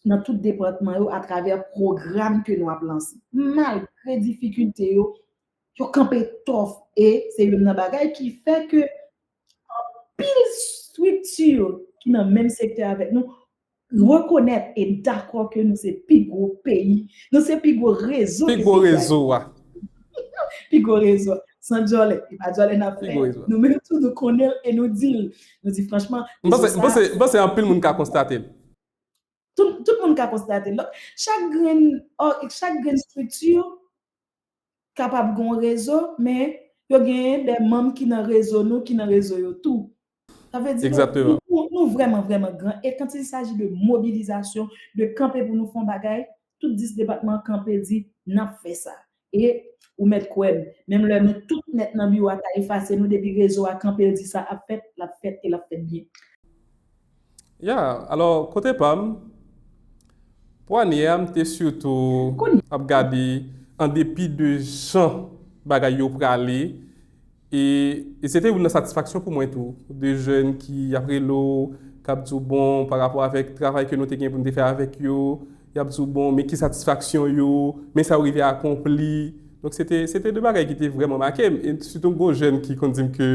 nan tout depatman yo atravè pwogram ke nou ap lanse. Malgre difikilte yo, yo kanpe tòf e se youn nan bagay ki fè ke anpil estrikti ki nan menm sektè avèk nou rekonèt e dakò ke nou se pi gwo peyi, nou se pi gwo rezo ke peyi a. Pi gwo rezo a. Pi gwo rezo a. San djòlè, e pa djòlè n ap fè. Pi gwo rezo a. Nou menm tou, nou konnen l e nou di l. Nou di franchman, m panse, m panse, m panse anpil moun ka konstate l. Tout, tout moun ka konstate l. Donk, chak grenn, ò, chak grenn estrikti kapab gen yon rezo, men yo genyen de manm ki nan rezo nou, ki nan rezo yo tou. Sa vle di nou, nou, nou, nou vrèman, vrèman gran. E quand il s'agit de mobilisation, de kanpe pou nou fè yon bagay, tout dis depatman kanpe di, n ap fè sa. E ou mèt kwè m, menm lè nou tout nèt nan biwo a ta efase nou, depi rezo a kanpe l di sa ap fèt, l ap fèt e l ap fèt byen. Ya, alò, kote pa m, pou ane a, m te sitou ap gade, an depi de jan bagay yo prale, e, e se te youn nan satisfaksyon pou mwen tou, de jèn ki ap rele w, k ap di w, bon, pa rapò avèk travay ke nou te gen pou n te fè avèk yo, y ap di w, bon, men ki satisfaksyon yo, men sa yo rive akonpli. Donk, se te, se te de bagay ki te vrèman make m. E sitou, m gen yon jèn ki konn di m ke,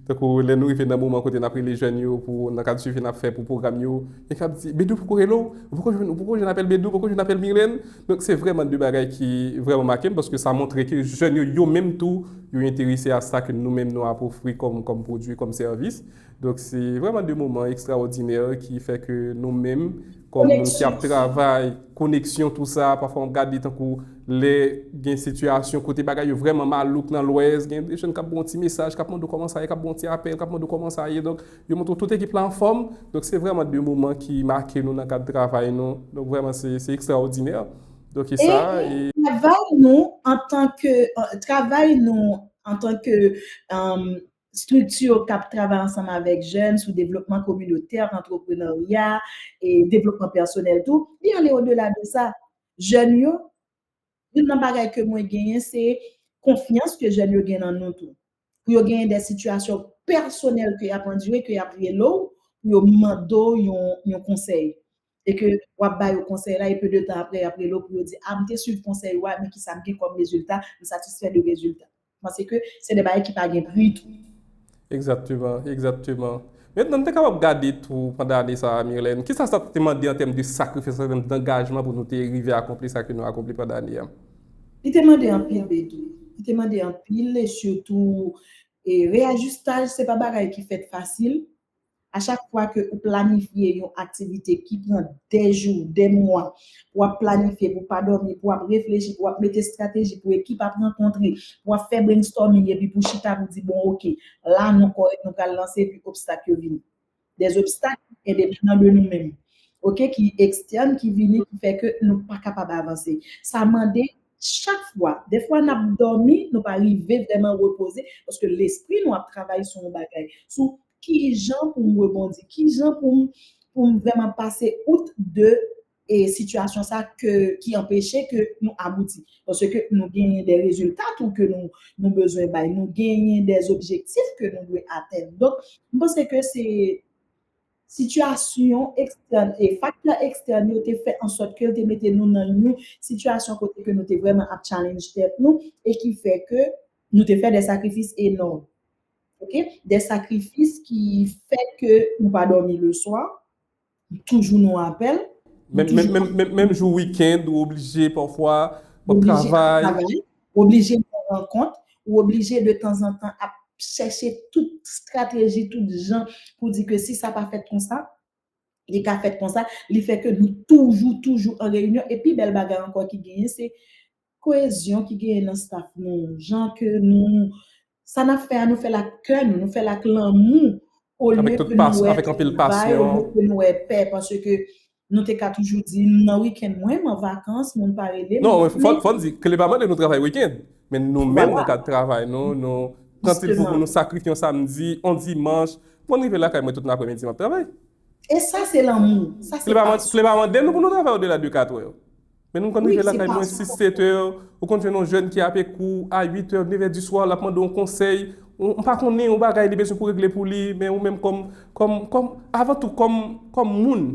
tankou lè nou rive nan moman kote n ap rele jèn yo pou, nan kad swivi n ap fè pou pwogram yo, e k ap di, Bedou poko rele w? Ou poko jwenn, ou poko jwenn apèl Bedou, ou poko jwenn apèl Mylène? Donk, se vrèman de bagay ki vrèman make m, paske sa montre ke jèn yo, yo menm tou, yo enterese a sa ke nou menm nou ap ofri kòm, kòm pwodui, kòm sèvis. Donk, se vrèman de moman ekstraòdinè ki fè ke nou menm, kòm moun ki ap travay, koneksyon, tou sa, pafwa m gade tankou lè gen sitiyasyon kote bagay yo vrèman malouk nan Lwès, gen de jèn k ap ba w yon ti mesaj, k ap mande w kòman sa ye, k ap ba w yon ti apèl, k ap mande w kòman sa ye. Donk, yo montre w tout ekip la anfòm. Donk, se vrèman de moman ki make nou nan kad travay nou. Donk, vrèman, se, se ekstraòdinè. Donk, e sa, e, e travay nou antanke, euh, travay nou antanke, euh, estrikti k ap travay ansanm avèk jèn sou devlopman kominotè, antreprenarya e devlopman pèsonèl tou, li ale odela de sa. Jèn yo, youn nan bagay ke mwen genyen, se konfyans ke jèn yo gen nan nou tou. Pou yo genyen de sitiyasyon pèsonèl ke y ap andire, ke y ap rele w, pou yo mande w yon, yon konsèy. E ke w ap ba yo konsèy la, e pe de tan apre, y ap rele w pou yo di, a, m te swiv konsèy ou a, men kisa m gen kòm rezilta, m satisfè de rezilta. Paske se de bagay ki pa gen pri tou. Egzakteman, egzakteman. Mentnan, nou te kapab gade tou pandan ane sa a, Myrlène, kisa sa te mande an tèm de sakrifis, an tèm dangajman pou nou te rive akonpli sa ke nou akonpli pandan ane a? Li te mande anpil, Bedou. Li te mande anpil, e sitou, e reyajistaj, se pa bagay ki fèt fasil. A chak fwa ke ou planifye yon aktivite ki pran dè jou, dè mwa, pou w ap planifye, pou w pa dòmi, pou w ap reflechi, pou w ap mete estrateji, pou ekip ap rankontre, pou w ap fè brainstorming, epi pou chita pou di, bon, oke, la nou kòrèk, nou pral lanse, epi obstak yo vini. Des obstacles indépendants de nous-mêmes, oke, ki ekstèn, ki vini, ki fè ke nou pa kapab avanse. Sa mande chak fwa, dèfwa n ap dòmi, nou pa rive vrèman repoze, paske lespri nou ap travay sou yon bagay, sou ki jan pou m rebondi, ki jan pou m, pou m vrèman pase out de e sitiyasyon sa ke, ki anpeche ke nou abouti. Paske nou genyen de rezilta tou ke nou, nou bezwen bay, nou genyen de objektif ke nou dwe atenn. Donk, m panse ke se sitiyasyon ekstèn e faktè ekstèn yo te fè an sòt ke l te mete nou nan yon sitiyasyon kote ke nou te vrèman ap challenge tèt nou e ki fè ke nou te fè de sakrifis enòm. Oke? De sakrifis ki fè ke nou pa dòmi le swa, toujou nou apèl. Menm, menm, menm, menm, menm jou wikenn, ou oblije pafwa, w ap travay. Oblije nan rankont, ou oblije de tanzantan ap chèche tout estrateji, tout jan pou di ke si sa pa fèt konsa, li ka fèt konsa, li fè ke nou toujou, toujou an reyinyon. E pi bèl bagay ankò ki genyen, se koyezyon ki genyen nan staff nou, jan ke nou, sa n ap fè a, nou fè l ak kè nou, nou fè l ak lanmou, olye ke nou wè travay, olye ke nou wè pè, paske nou te ka toujou di, m nan wikenn mwen, m an vakans, moun pa rele m. Non, fò, fò n di, ke li pa mande nou travay wikenn, men nou menm nan kad travay nou, nou pran ti pou nou sakrifye yon samdi, yon dimanch, pou n rive lakay mwen tout aprèmidi m ap travay. E sa se lanmou. Sa se pasyon. Li pa mande nou pou nou travay odela de kat è. Men nou konn rive lakay mwen sis, sèt è, ou konn jwenn yon jèn ki ape kou a uit è, nèf è di swa, l ap mande w yon konsèy, ou, ou pa konnen yon bagay li bezwen pou regle pou li, men ou menm kòm, kòm, kòm, avan tou kòm, kòm moun,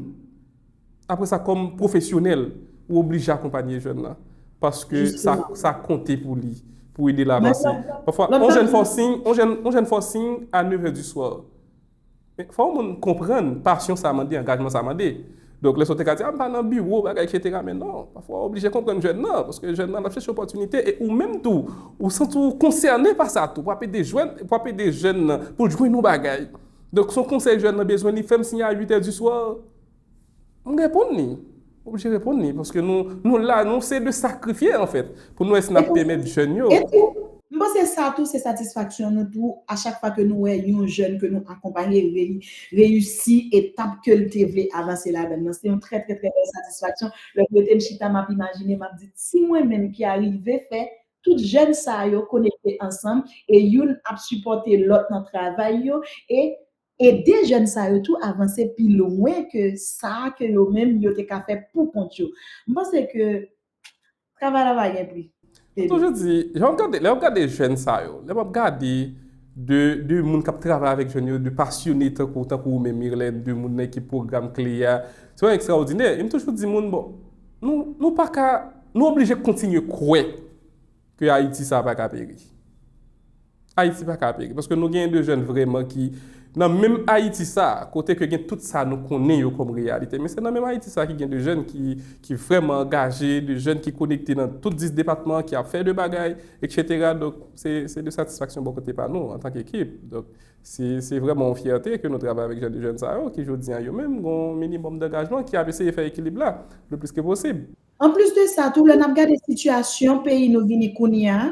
apre sa kòm pwofesyonèl, ou oblije akonpanye jèn nan. Paske sa, sa konte pou li, pou ede l avanse. Pafwa, yon jèn fè w siy, yon jèn, yon jèn fè w siy a nèf è di swa. Men fò yon moun konprann pasyon sa mande, angajman sa mande. Donk, lè sa w te ka di, a, m pa nan biwo, bagay, etsetera, men non, pafwa w oblije konprann jèn nan, paske jèn nan ap chèche opòtinite, e ou menm tou, ou santi w konsène pa sa tou, pou ap ede jèn, pou ap ede jèn nan, pou l jwenn yon bagay. Donk, se yon konsèy jèn nan bezwen, li fè m siy a uit è di swa, m reponn li. M oblije reponn li, paske nou, nou la, nou se de sakrifye, anfèt, pou nou wè si n ap pèmèt jèn yo. M panse sa tou, se satisfaksyon nou tou, a chak fwa ke nou wè yon jèn ke nou akonpaye reyi-, reyisi etap ke l te vle avanse ladan l nan. Se yon trè, trè, trè bèl satisfaksyon. Lè m rete m chita, m ap imajine, m ap di, si mwen menm ki arive fè tout jèn sa yo konekte ansanm e youn ap sipòte lòt nan travay yo e ede jèn sa yo tou avanse pi lwen ke sa ke yo menm yo te ka fè pou kont yo. M panse ke travay la pa gen pri. M toujou di, lè w ap gade, lè w ap gade jèn sa yo, lè w ap gade de, de moun k ap travay avèk jèn yo, de pasyone tankou, tankou ou menm, Myrlène, de moun nan ekip pwogram kle a, se yon ekstraòdinè. E m toujou di moun, bon, nou, nou pa ka, nou oblije kontinye kwè ke Ayiti sa pa ka peri. Ayiti pa ka peri, paske nou gen de jèn vrèman ki nan menm Ayiti sa, kote ke gen tout sa nou konnen yo kòm reyalite. Men se nan menm Ayiti sa ki gen de jèn ki, ki vrèman angaje, de jèn ki konekte nan tout dis depatman, ki ap fè de bagay, etsetera. Donk, se, se de satisfaksyon bò kote pa nou, antanke ekip. Donk, se, se vrèman yon fyète ke nou travay avèk jan de jèn sa yo, ki jodi a yo menm, gen yon minimòm dangajman, ki ap eseye fè ekilib la, le plis ke posib. Anplis de sa tou, lè n ap gade sitiyasyon peyi nou vini kounye a,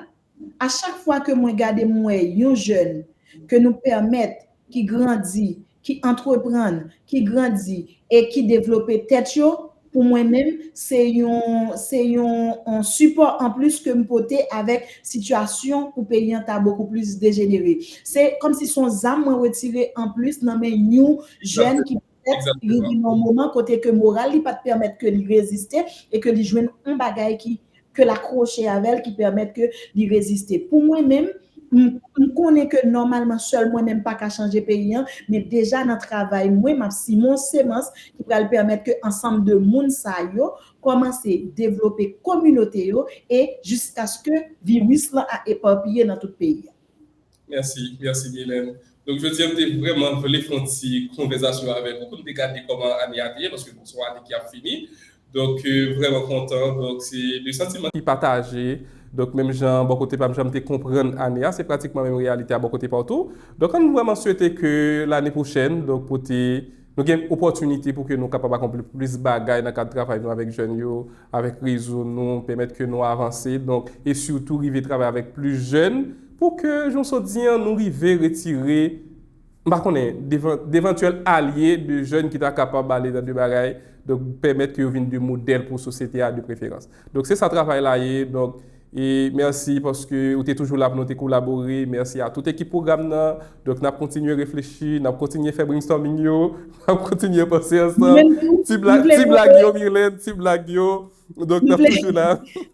a chak fwa ke mwen gade m wè yon jèn ke nou pèmèt ki grandi, ki antreprann, ki grandi e ki devlope tèt yo, pou mwen menm, se yon, se yon, yon sipò anplis ke m pote avèk sitiyasyon pou peyi an ta bokou plis dejenere. Se kòmsi se yon zam mwen retire anplis nan men yon jèn ki petèt rive nan yon moman kote ke moral li pa t pèmèt ke li reziste e ke li jwenn yon bagay ki, ke l akwoche avè l ki pèmèt ke li reziste. Pou mwen menm, m, m konnen ke nòmalman sèl mwen menm pa ka chanje peyi an, men deja nan travay mwen, m ap simen yon semans ki pral pèmèt ke ansanm de moun sa yo kòmanse devlope kominote yo e jiskaske viris lan a epapiye nan tout peyi an. Mèsi, mèsi Mylène. Donk, jodi a, m te vrèman vle fè yon ti konvèsasyon avèk ou pou n te gade kòman ane a te ye, paske bon, se yon ane ki ap fini. Donk, euh, vrèman kontan. Donk, se de santiman ki pataje. Donk, menm jan bò kote pa m, jan m te konprann ane a, se pratikman menm reyalite a bò kote pa w tou. Donk, ann vrèman swete ke lane pwochèn, donk, pote, nou gen opòtinite pou ke nou kapab akonpli plis bagay nan kad travay nou avèk jèn yo, avèk rezo nou, pèmèt ke nou avanse, donk, e sitou rive travay avèk plis jèn pou ke, jan w sot di an, nou rive retire, m pa konnen, devan, devantyèl alye de jèn ki ta kapab ale nan de bagay, donk, pèmèt ke yo vin de modèl pou sosyete a de preferans. Donk, se sa travay la ye, donk, e mèsi paske ou te toujou la pou nou te kolabore. Mèsi a tout ekip pwogram nan. Donk, n ap kontinye reflechi, n ap kontinye fè brainstorming yo, n ap kontinye panse ansanm. Ti blag, ti blag yo, Mirlène, ti blag yo. Donk, n ap toujou la.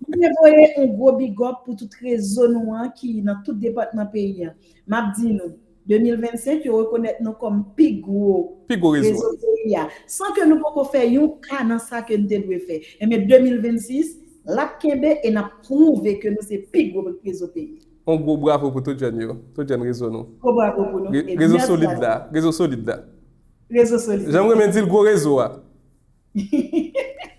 M vle voye yon gwo big up pou tout rezo nou an ki nan tout depatman peyi a. M ap di nou, de mil vennsenk, yo rekonèt nou kòm pi gwo, pi gwo rezo, rezo peyi a. San ke nou poko fè yon ka nan sa ke n te dwe fè. Enben, de mil vennsis, l ap kenbe e n ap pwouve ke nou se pi gwo rezo peyi a. Yon gwo bravo pou tout jèn yo, tout jèn rezo nou. Gwo bravo pou nou. Re-, e rezo mèsi solid la, rezo solid la. Rezo solid. Jan m renmen di l, gwo rezo a.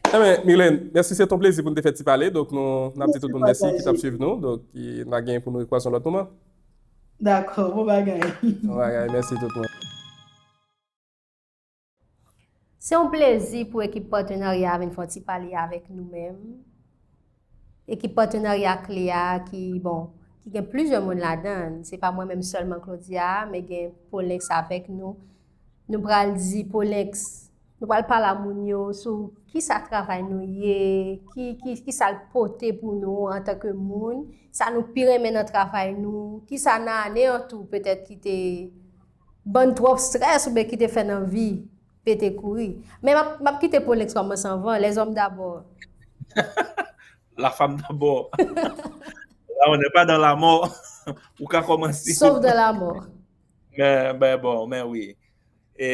Enben, Mirlène, mèsi, se ton plezi pou n te fè ti pale. Donk, nou, n ap di tout moun mèsi ki t ap swiv nou. Donk, e, n a gen pou nou rekwaze yon lòt moman. Dakò, bon bagay. Bon bagay, mèsi tout moun. Se yon plezi pou ekip patenarya a vin fè yon ti pale avèk nou menm. Ekip patenarya kle a ki, bon, ki gen plizyè moun ladan l. Se pa mwen menm sèlman, Claudia, men gen Polex avèk nou. Nou pral di Polex, nou pral pale a moun yo sou kisa travay nou ye, ki, ki, kisa l pote pou nou antanke moun, sa nou pi renmen nan travay nou, kisa nan ane an tou petèt ki te ban n twòp strès oubyen ki te fè n anvi pete kouri. Men m ap, m ap kite Polex kòmanse anvan, les hommes d'abord. La femme d'abord. Là, on n'est pas dans la mort. Ou ka kòmanse. Sauf dans la mort. Men, ben, bon, men wi. E,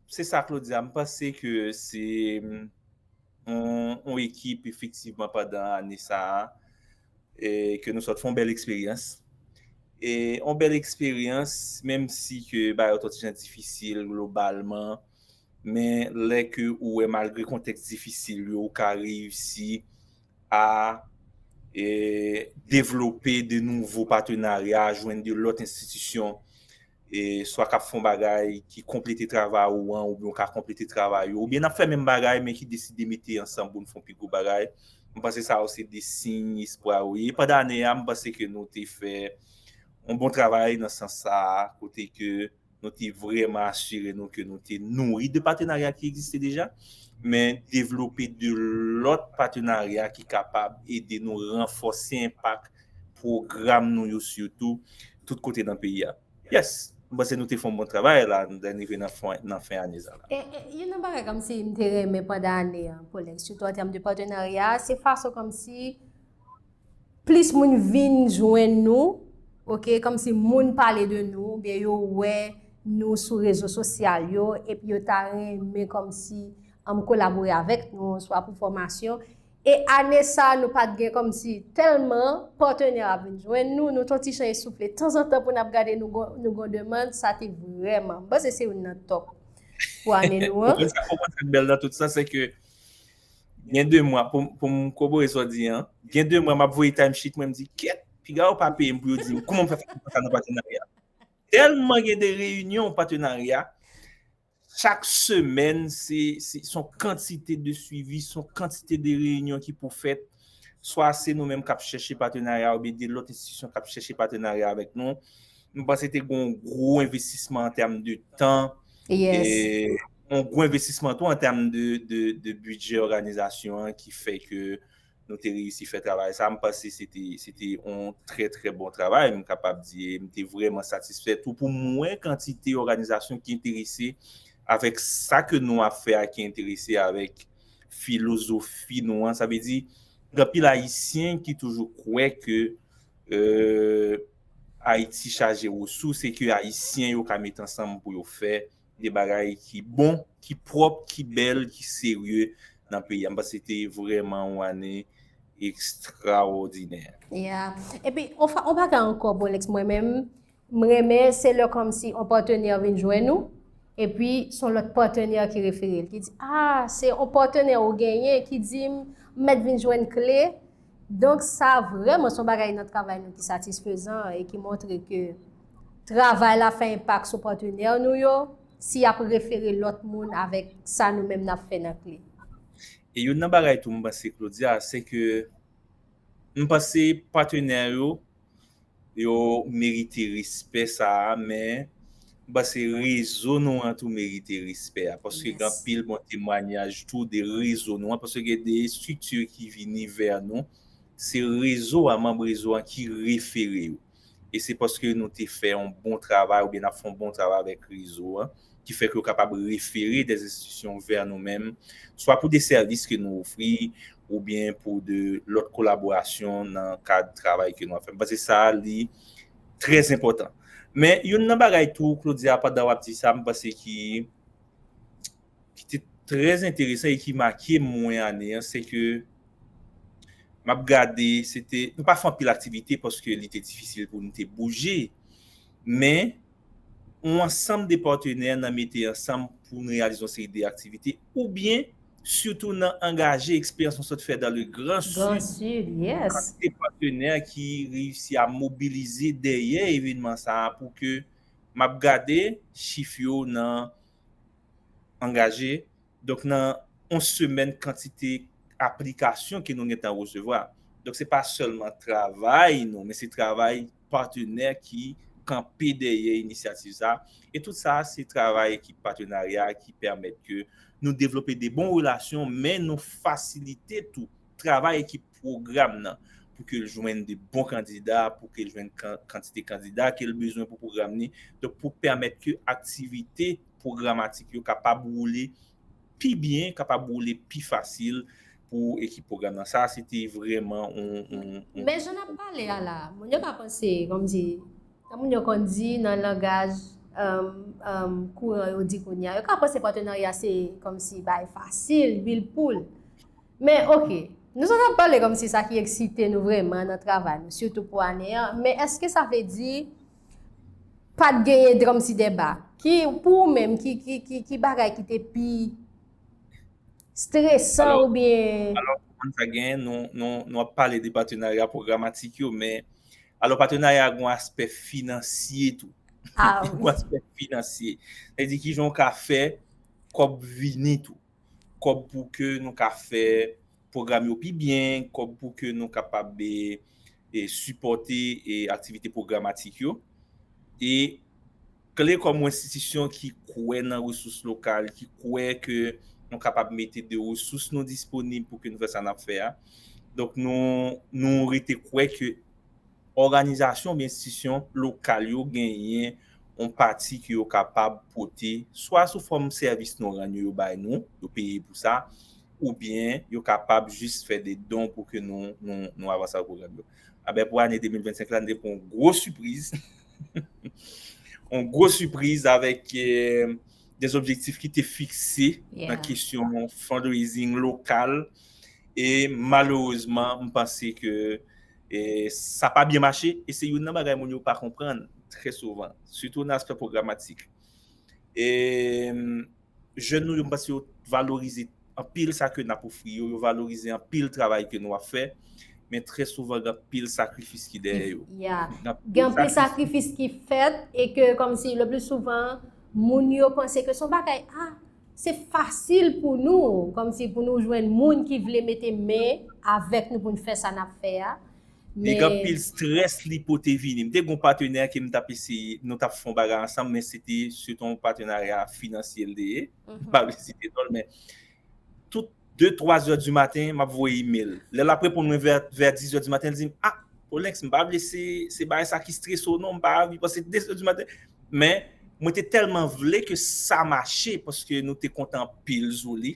se sa, Claudia, m panse ke se, yon, yon ekip, efektivman, pandan ane sa a, e ke nou sot fè yon bèl eksperyans. E yon bèl eksperyans, menm si ke bagay yo t yon ti jan difisil globalman, men lè ke ou wè, malgre kontèks difisil yo, ou ka reyisi a, e, devlope de nouvo patenarya, jwenn de lòt enstitisyon, e, swa k ap fè yon bagay ki konplete travay ou an, oubyen w ka konplete travay yo, oubyen n ap fè menm bagay, men ki deside mete ansanm pou n fè yon pi gwo bagay. M panse sa yo se de siy espwa yo ye. Pandan ane a, m panse ke nou te fè yon bon travay nan sans sa a, kote ke nou te vrèman asire nou ke nou te nouri de patenarya ki egziste deja, men devlope de lòt patenarya ki kapab ede nou ranfòse enpak pwogram nou yo, sitou tout kote nan peyi a. Yes, m panse nou te fè yon bon travay la, nou rive nan fen, nan fen ane sa la. E, e, youn nan bagay kòmsi m te renmen pandan ane an, Polex, sitou an tèm de patenarya, se fason kòmsi plis moun vin jwenn nou, oke, kòmsi moun pale de nou, oubyen yo wè nou sou rezo sosyal yo, epi yo ta renmen kòmsi, um, kolabore avèk nou, swa pou fòmasyon. E ane sa, nou pa t gen kòmsi tèlman patnè ap vin jwenn nou, nou t yon ti jan esoufle. Tanzantan pou n ap gade nou gon, nou gon demann, sa te vrèman, m panse se youn nan top pou ane nou an. Ou konn sa, ou konn sa k bèl nan tout sa, se ke gen de mwa, pou, pou m kobore sa w di an, gen de mwa m ap voye timesheet mwen, m di, "Kèt, piga yo pa peye m pou yo di m kòman m fè fè sa nan patenarya." Tèlman gen de reyinyon patenarya, chak semèn, se, se, se yon kantite de swivi, se yon kantite de reyinyon ki pou fèt. Swa se nou menm k ap chèche patenarya oubyen de lòt enstitisyon k ap chèche patenarya avèk nou. M panse te gen yon gwo envestisman an tèm de tan. Yes. E yon gwo envestisman tou an tèm de, de, de bidjè òganizasyon an ki fè ke nou te reyisi fè travay sa. M panse se te, se te yon trè, trè bon travay, m kapab di, e m te vrèman satisfè tou pou m wè kantite òganizasyon ki enterese avèk sa ke nou ap fè a, ki enterese avèk filozofi nou an. Sa vle di, gen anpil Ayisyen ki toujou kwè ke, euh, Ayiti chaje resous e ke Ayisyen yo ka met ansanm pou yo fè de bagay ki bon, ki pwòp, ki bèl, ki serye nan peyi a. M panse se te vrèman yon ane ekstraòdinè. Yeah. Epi, on fa-, on bagay ankò, Polex, mwen menm, M renmen, se lè kòmsi yon patenè vin jwenn ou, epi se yon lòt patenè ki refere l, ki di, ah, se yon patenè ou genyen ki di m, m mèt vin jwenn kle. Donk, sa vrèman se yon bagay nan travay nou ki satisfezan e ki montre ke travay la fè enpak sou patenè nou yo, si y ap refere lòt moun avèk sa nou menm n ap fè nan kle. E youn nan bagay tou m panse, Claudia, se ke m panse patenè yo, yo merite respè sa a, men m panse rezo nou an tou merite respè a, paske gen anpil bon temwayaj tou de rezo nou an, paske gen de estrikti ki vini vè nou, se rezo a, manm rezo an ki refere yo. E se paske nou te fè yon bon travay oubyen n ap fè yon bon travay avèk rezo an, ki fè ke yo kapab refere de enstitisyon vè nou menm, swa pou de sèvis ke nou ofri, oubyen pou de lòt kolaborasyon nan kad travay ke nou ap fè. M panse sa a, li trè enpòtan. Men, youn nan bagay tou, Claudia, pandan w ap di sa, m panse ki, ki te trè enteresan e ki make mwen ane an, se ke m ap gade, se te, nou pa fè anpil aktivite paske li te difisil pou nou te bouje, men yon ansanm de patenè n a mete ansanm pou n reyalize yon seri de aktivite, oubyen sitou nan angaje eksperyans nou sot fè dans le Grand Sud. Grand Sud, yes. Kantite patenè ki reyisi a mobilize dèyè evènman sa a pou ke m ap gade chif yo nan angaje. Donk, nan yon semèn, kantite aplikasyon ke nou gentan resevwa. Donk, se pa sèlman travay nou, men se travay patenè ki kanpe dèyè inisyativ sa. E tout sa, se travay ekip patenarya ki pèmèt ke nou devlope de bon relasyon, men nou fasilite tou travay ekip pwogram nan pou ke l jwenn de bon kandida, pou ke l jwenn kan-, kantite kandida ke l bezwen pou pwogram li. Donk, pou pèmèt ke aktivite pwogramatik yo kapab woule pi byen, kapab woule pi fasil pou ekip pwogram nan. Sa a, se te vrèman yon, yon, yon Men jan n ap pale a la, moun yo ka panse, kòmsi, jan moun yo konn di nan langaj, um, um, kouran yo di kounye a, yo ka panse patenarya se kòmsi bagay fasil, lwil poul. Men, oke, nou sot ap pale kòmsi sa ki eksite nou vrèman nan travay nou, sitou pou ane an. Men èske sa vle di pa t genyen kòmsi deba? Ki, pou ou menm, ki, ki, ki, ki bagay ki te pi stresan Alò, oubyen alò, konn sa gen, nou, nou, nou ap pale de patenarya pwogramatik yo, men alò, patenarya a gen yon aspè finansye tou. Ah, Gen yon aspè finansye. Sa vle di ki jan w ka fè kòb vini tou. Kòb pou ke nou ka fè pwogram yo pi byen, kòb pou ke nou kapab e, e sipòte e aktivite pwogramatik yo. E kle kòm yon enstitisyon ki kwè nan resous lokal, ki kwè ke nou kapab mete de resous nou disponib pou ke nou fè sa n ap fè a. Donk, nou, nou rete kwè ke òganizasyon oubyen enstitisyon lokal yo genyen yon pati ke yo kapab pote, swa sou fòm sèvis nou rann yo, yo bay nou, yo peye pou sa, oubyen yo kapab jis fè de don pou ke nou, nou, nou avanse ak pwogram yo. Abè, pou ane de mil vennsenk la, nou te pran yon gwo sipriz, yon gwo sipriz avèk eh, de objektif ki te fikse nan Yeah. kesyon fundraising lokal. E malerezman, m panse ke e, sa pa byen mache. E se youn nan bagay moun yo pa konprann trè souvan, sitou nan aspè pwogramatik. E, jèn nou yo, m panse yo valorize anpil sa ke n ap ofri yo, yo valorize anpil travay ke nou ap fè, men trè souvan, gen anpil sakrifis ki dèyè yo. Yeah. Gen anpil Gen anpil sakrifis. Sakrifis ki fèt e ke kòmsi le pli souvan moun yo panse ke se yon bagay, ah, se fasil pou nou, kòmsi pou nou jwenn moun ki vle mete men avèk nou pou n fè sa n ap fè a. Li gen anpil strès li pote vini. M te gen yon patenè ke m t ap eseye, nou t ap fè yon bagay ansanm, men se te sitou yon patenarya finansyèl li te ye. M pa vle site non l, men tout de, twa zè di maten, m ap voye imèl. Lè l ap reponn mwen vè, vè diz zè di maten, l di m, ah, Polenx, m pa vle se, se bagay sa ki strese w non, m pa anvi, paske de zè di maten. Men, mwen te tèlman vle ke sa mache, paske nou te kontan anpil sou li.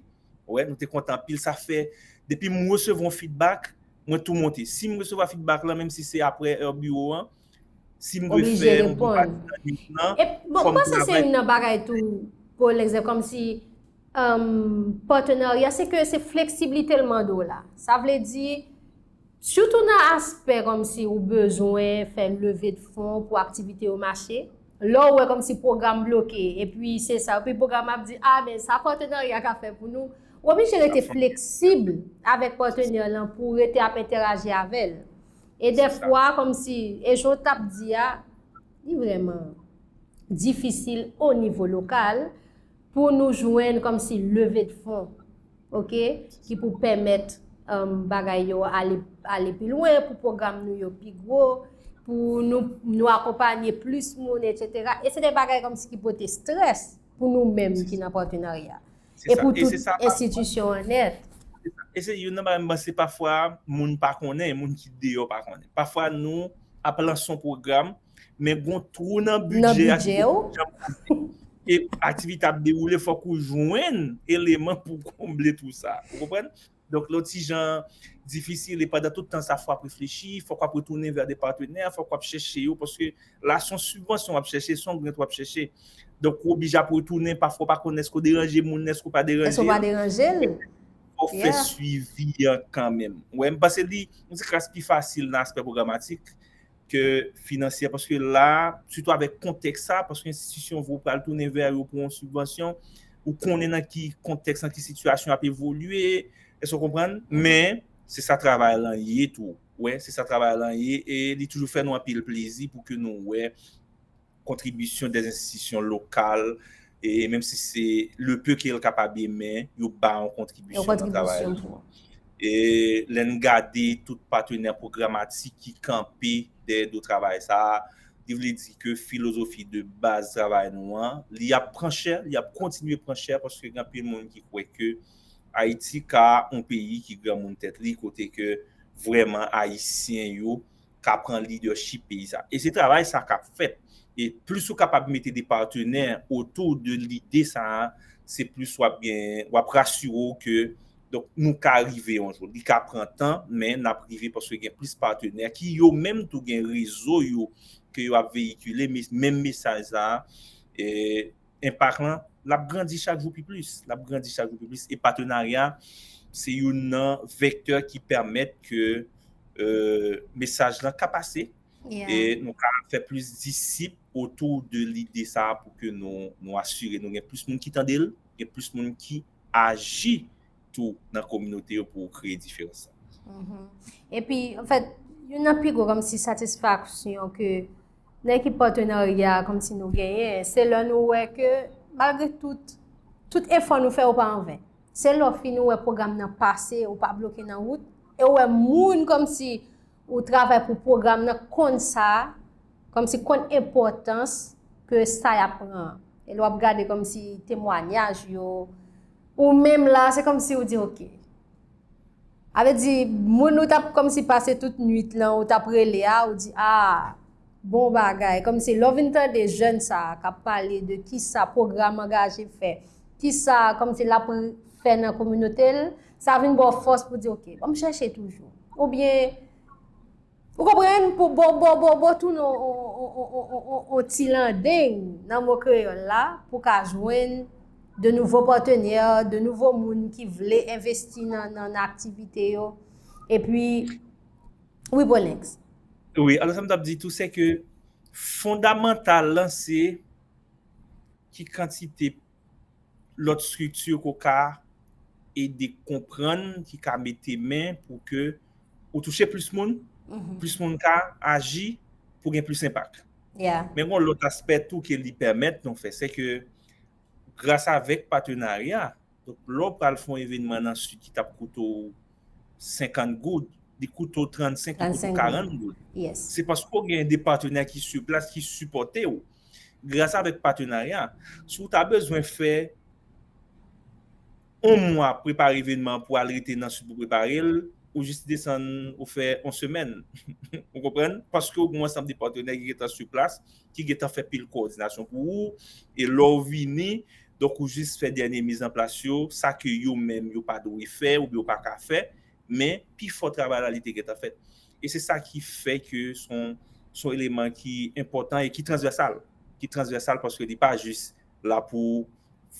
Wè, nou te kontan anpil. Sa fè, depi m resevwa yon feedback, mwen tou monte. Si m resevwa feedback la, menm si se apre è biwo an, si m dwe Oblije fè yon bon reponn. pati nan nèt lan, E bon, fò m m panse se travay. Youn nan bagay tou, pou egzanp, kòmsi um, patenarya, se ke se fleksibilite l mande w la. Sa vle di, Sitou nan aspè kòmsi ou bezwen fè leve de fon pou aktivite yo mache. Lè w wè kòmsi pwogram bloke, epi se sa, epi pwogram ap di, a, men sa patenarya ka fè pou nou. Ou oblije rete fleksib avèk patenè lan pou rete ap entèraji avè l. E dèfwa, kòmsi, e jan w t ap di a, li vrèman difisil o nivo lokal pou nou jwenn kòmsi leve de fon, oke, ki pou pèmèt, um, bagay yo ale, ale pi lwen, pou pwogram nou yo pi gwo, pou nou, nou akonpanye plis moun, etsetera. E se de bagay kòmsi ki pote strès pou nou menm ki nan patenarya. E pou tout enstitisyon an nèt. E se youn nan bagay m panse pafwa moun pa konnen, moun ki deyò pa konnen. Pafwa nou ap lanse yon pwogram, men gon twou nan bidjè aktivite. E aktivite ap dewoule, fòk ou jwenn eleman pou konble twou sa. Ou konprann? Donk, lè w ti jan difisil, e pandan tout tan sa, fòk w ap reflechi, fòk w ap retounen vè de patenè, fòk w ap chèche yo, paske la, se yon sibvansyon w ap chèche, se yon grant w ap chèche. Donk, ou oblije ap retounen, pafwa w pa konn èske w deranje moun, èske w pa deranje l. Èske w pa deranje l? Fòk w fè swivi an kanmenm. Wè, m panse li yon ti kras pi fasil nan aspè pwogramatik ke finansyè, paske la, sitou avèk kontèks sa, paske enstitisyon vre w pral tounen vè yo pou yon sibvansyon, ou konnen nan ki kontèks, nan ki sitiyasyon ap evolye, èske w konprann? Men, se sa travay lan ye tou. Wè, se sa travay lan ye, e li toujou fè nou anpil plezi pou ke nou wè kontribisyon dè enstitisyon lokal, e menm si se le peu ke l kapab ye, men yo ba yon kontribisyon nan travay lan. E lè n gade tout patenè pwogramatik ki kanpe dèyè do travay sa a, li vle di ke filozofi de baz travay nou an, li ap pran chè, li ap kontinye pran chè, paske gen anpil moun ki kwè ke Ayiti ka yon peyi ki granmoun tèt li, kote ke vrèman Ayisyen yo ka pran lidèchip peyi sa. E se travay sa k ap fèt. E plis ou kapab mete de patenè otou de lide sa a, se plis w ap gen, w ap rasire w ke, donk, nou ka rive yon jou. Li ka pran tan, men n ap rive paske gen plis patenè ki yo menm tou gen rezo yo ke yo ap veyikile, men, menm mesaj sa a, e, enpak lan, l ap grandi chak jou pi plis. L ap grandi chak jou pi plis. E patenarya, se youn nan vèktè ki pèmèt ke, e, mesaj lan ka pase. E nou ka fè plis disip otou de lide sa a pou ke nou, nou asire nou gen plis moun ki tande l, gen plis moun ki aji tou nan kominote yo pou kreye diferans sa. Epi, anfèt, youn nan pi gwo kòmsi satisfaksyon ke nan ekip patenarya kòmsi nou genyen, se lè nou wè ke malgre tout, tout efò nou fè yo pa anven. Se lè w fin ou wè pwogram nan pase, ou pa bloke nan wout, e ou wè moun kòmsi ou travay pou pwogram nan konn sa, kòmsi konn enpòtans ke sa y ap pran an. E lè w ap gade kòmsi temwanyaj yo, ou menm la, se kòmsi ou di, oke. A vle di, moun ou t ap kòmsi pase tout nwit lan, ou t ap rele a, ou di, a, bon bagay. Kòmsi lè w vin tande jèn sa a k ap pale de kisa pwogram angaje fè, kisa kòmsi l ap fè nan kominote l, sa vin ba w fòs pou di, oke, ban m chèche toujou. Oubyen, ou konprann, pou bo, bo, bo, bo tounen yon ti landeng nan mo kreyòl la, pou ka jwenn de nouvo patenè, de nouvo moun ki vle envesti nan, nan, nan aktivite yo. Epi, wi, Bolinx. Wi, alò sa m t ap di tou, se ke fondamantal lan, se ki kantite lòt estrikti ke w ka ede konprann, ki ka mete men pou ke ou touche plis moun, plis moun ka aji pou gen plis enpak. Men gen yon lòt aspè tou ke li pèmèt nou fè, se ke gras avèk patenarya, donk, lè w pral fè yon evènman nan Sid ki t ap koute w senkant goud, li koute w trannsenk, li koute w karant goud. Se paske w gen de patenè ki sou plas, ki sipòte w. Gras avèk patenarya, si w ta bezwen fè yon mwa prepare evènman pou al rete nan Sid pou prepare l, ou jis desann, ou fè yon semèn. Ou konprann? Paske w gen yon ansanm de patenè ki gentan sou plas, ki gentan fè pil kowòdinasyon pou ou, e lè w vini, donk ou jis fè dènye mizanplas yo, sa ke yo menm yo pa dwe fè oubyen yo pa ka fè, men pifò travay la li te gentan fèt. E se sa ki fè ke se yon, se yon eleman ki enpòtan e ki transvèsal. Ki transvèsal paske li pa jis la pou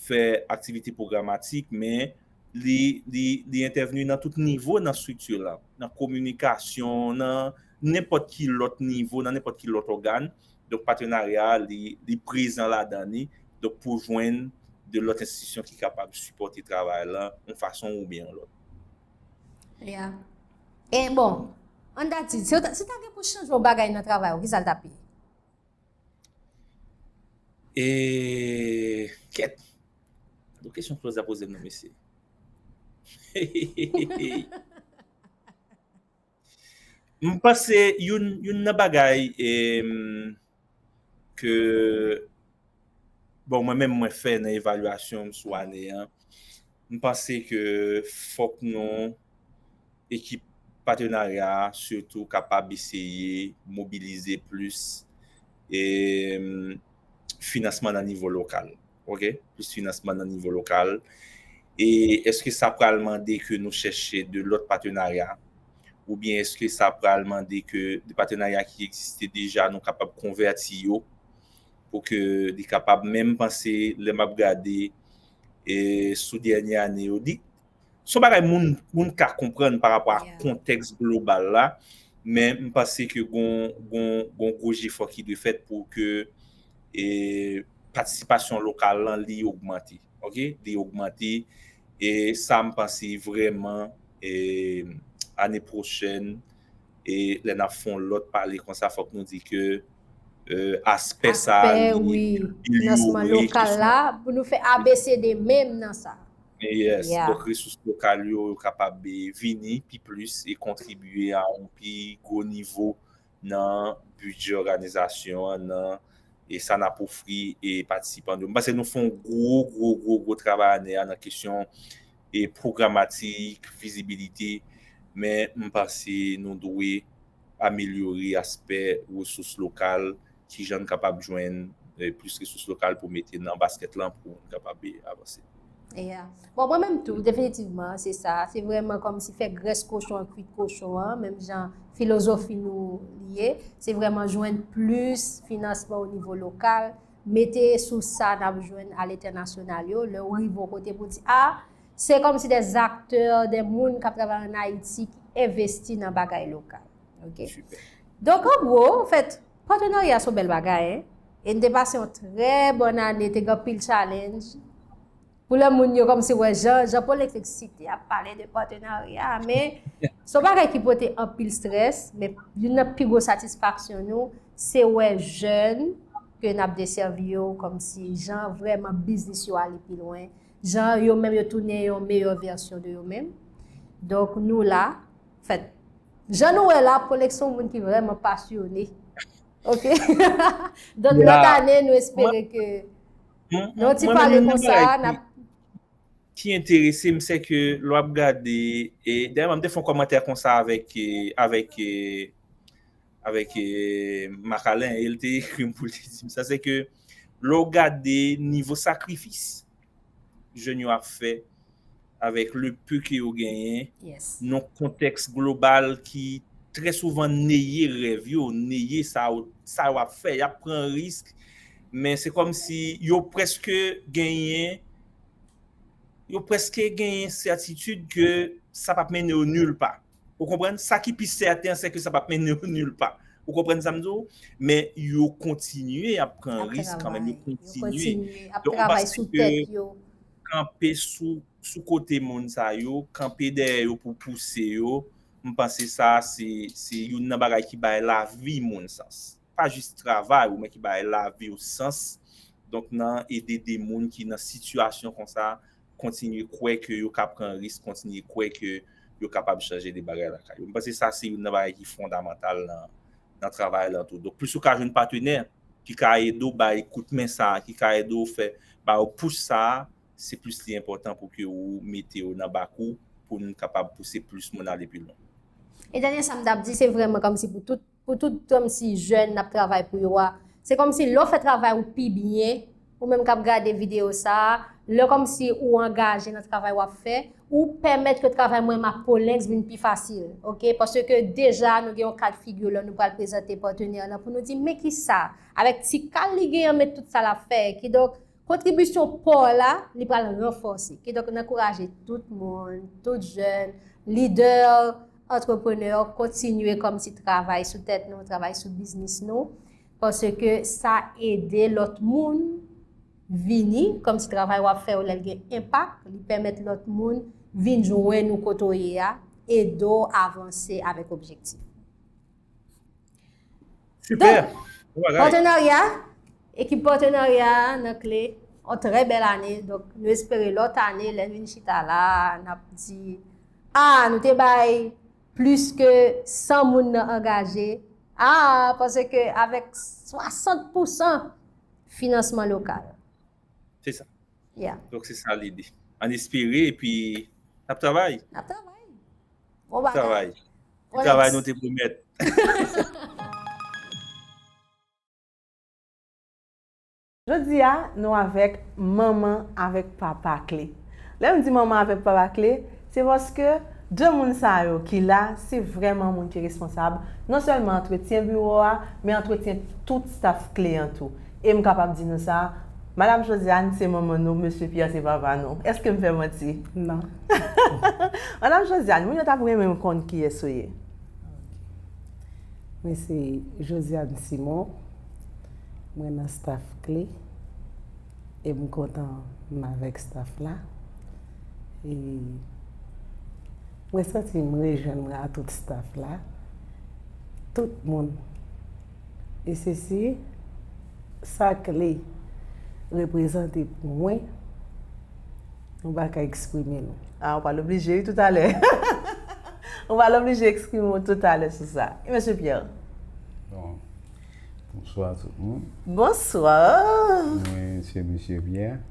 fè aktivite pwogramatik, men li, li, li entèvni nan tout nivo nan estrikti la, nan kominikasyon, nan nenpòt ki lòt nivo, nan nenpòt ki lòt ògàn. Donk, patenarya a, li, li prezan ladan li. Donk, pou jwenn de lòt enstitisyon ki kapab sipòte travay la, yon fason oubyen yon lòt. Yeah. E bon, ann dati, si w ta, si w ta gen pou chanje yon bagay nan travay ou, ki sa l t ap ye? E, kèt. Yon kesyon Claude ap poze m nan, mesye. M panse youn, youn nan bagay em, ke, bon, mwen menm mwen fè nan evalyasyon m sou ane an, m panse ke fòk nou, ekip patenarya a, sitou kapab eseye mobilize plis em, finansman nan nivo lokal. Ok? Plis finansman nan nivo lokal. E èske sa pral mande ke nou chèche de lòt patenarya? Oubyen èske sa pral mande ke de patenarya ki egziste deja, nou kapab konvèti yo pou ke li kapab menm panse, lè m ap gade e, sou dènye ane yo, li, se yon bagay moun, moun ka konprann pa rapò a Yeah. kontèks global la, men m panse ke gon, gon, gon gwo jefò ki dwe fèt pou ke e, patisipasyon lokal lan li ogmante. Ok? Li ogmante. E sa, m panse vrèman e, ane pwochèn, e lè n ap fè yon lòt pale konsa, fòk nou di ke e, aspè sa a, Aspè, li, wi, li finansman amelyore lokal kesyon la, pou nou fè A B C D menm nan sa. Yes, Yeah. Donk resous lokal yo, yo kapab e, vini pi plis e kontribye a yon pi gwo nivo nan bidjè òganizasyon an, nan e sa n ap ofri e patisipan yo. M panse nou fè yon gwo, gwo, gwo, gwo travay ane a nan kesyon e pwogramatik, vizibilite, men m panse nou dwe amelyore aspè resous lokal, kijan n kapab jwenn e, plis resous lokal pou mete nan baskèt lan pou n kapab e, avanse. Yeah. Bon, mwen menm tou, definitivman, se sa. Se vrèman kòmsi fè grès kochon an kwit kochon an, menm jan filozofi nou li ye. Se vrèman jwenn plis finansman o nivo lokal, mete sou sa n ap jwenn alentènasyonal yo, lè w rive yon kote pou di, a, se kòmsi de aktè, de moun k ap travay ann Ayiti ki envesti nan bagay lokal. Ok? Super. Donk, an gwo, anfèt, patenarya se yon bèl bagay, hein? E n te pase yon trè bòn ane, te gen anpil challenge. Pou lè moun yo kòmsi wè jan, jan Polex eksite ap pale de patenarya, men se yon bagay ki pote anpil strès, men youn nan pi gwo satisfaksyon nou, se wè jèn ke n ap desèvi yo kòmsi jan vrèman biznis yo ale pi lwen, jan yo menm yo tounen yon meyè vèsyon de yo menm. Donk, nou la, anfèt, jan nou wè la, Polex se yon moun ki vrèman pasyone. Ok? Donk, lòt Ya, ane, nou mwen, espere ke mwen, nan yon ti mwen menm, pale youn nan konsa, bagay n ki, ap ki enterese m, se ke lè w ap gade, e dayè, m te fè yon kòmantè konsa avèk, e, avèk, e, avèk e, Marc-Alain, e l te ekri m pou l te di m sa, se ke lè w gade nivo sakrifis jèn yo ap fè avèk le peu ke yo genyen, Yes. nan kontèks global ki trè souvan neye rèv yo, neye sa yo, sa yo ap fè, y ap pran risk, men se kòmsi yo prèske genyen, yo prèske genyen sètitid ke sa p ap mennen yo nil pa. Ou konprann? Sa ki pi sèten, se ke sa p ap mennen yo nil pa. Ou konprann sa m di w? Men yo kontinye ap pran Ap risk kanmenm, yo travay, yo kontinye. kontinye ap Donk, m travay panse sou ke tèt yo. kanpe sou, sou kote moun sa yo, kanpe dèyè yo pou pouse yo, m panse sa se, se youn nan bagay ki bay lavi moun sans. Pa jis travay ou, men ki bay lavi w sans. Donk, nan ede de moun ki nan sitiyasyon konsa, kontinye kwè ke yo ka pran risk, kontinye kwè ke yo kapab chanje de bagay lakay yo. M panse sa se youn nan bagay ki fondamantal nan, nan travay lan tou. Donk, plis ou ka jwenn patnè ki ka ede w bay kout men sa, ki ka ede w fè, ba yo pous sa, se plis li enpòtan pou ke ou mete yo nan bak ou, pou n kapab pouse plis moun ale pi lwen. E dènye sa m t ap di, se vrèman kòmsi pou tout, pou tout kòmsi jèn n ap travay pou yo a, se kòmsi lè w fè travay ou pi byen, ou menm k ap gade videyo sa a, lè kòmsi ou angaje nan travay w ap fè, ou pèmèt ke travay mwen m ak Polex vin pi fasil, ok? Paske deja nou gen yon kad figi lè nou pral prezante patnè lan pou nou di, men ki sa, avèk ti kal li genyen, men tout sa l ap fè. Kidonk, Kontribisyon pa w la, li pral ranfòse. Kidonk, n ankouraje tout moun, tout jèn, lidè, antreprenè, kontinye kòmsi travay sou tèt nou, travay sou biznis nou, paske sa ede lòt moun vini, kòmsi travay w ap fè yo lè l gen enpak, li pèmèt lòt moun vin jwenn ou kote w ye a, ede w avanse avèk objektif. Super! Bon bagay! Patenarya, ekip patenarya nan kle, yon trè bèl ane. Donk, nou espere lòt ane, lè n vin chita la, n ap di, ah, nou te bay plis ke san moun nan angaje. Ah, paske avèk swasant pousan finansman lokal. Se sa. Yeah. Donk, se sa lide. Ann espere, epi n ap travay. N ap travay. Bon bagay. Travay. Travay nou te pwomèt. Jodi a, nou avèk manman avèk papa kle. Lè m di manman avèk papa kle, se paske de moun sa yo ki la, se vrèman moun ki responsab, non sèlman antretyen biwo a, men antretyen tout staff kle an tou. E m kapab di nou sa, Madam Josiane se manman nou, Mesye Pierre se papa nou. Èske m fè manti? Non. Madam Josiane, moun yo t ap renmen konn kiyès ou ye. Mwen se Josiane Simon, mwen nan staff kle e m kontan m avèk staff la. E mwen santi m rejwenn mwen a tout staff la, tout moun. E se si sa kle reprezante pou mwen, nou pa ka eksprime nou. Ah, ou pral oblije wi toutalè. Ou pral oblije eksprime w toutalè sou sa. E Mesye Pierre? Bon, bonswa tout moun. Bonswa. Mwen se Mesye Pierre.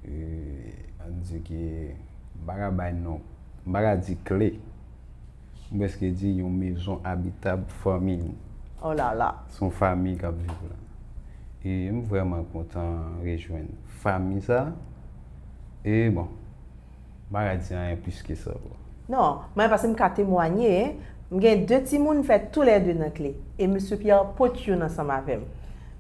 E, ann di ke m pa ka bay non, m pa ka di kle. M prèske di yon mezon abitab fanmi nou. Oh la la. Se yon fanmi k ap viv la. E m vrèman kontan rejwenn fanmi sa. E bon, m pa ka di anyen plis ke sa. Non, mwen paske m ka temwanye, m gen de timoun m fè toulède nan kle. E Mesye Pierre pote youn ansanm avè m.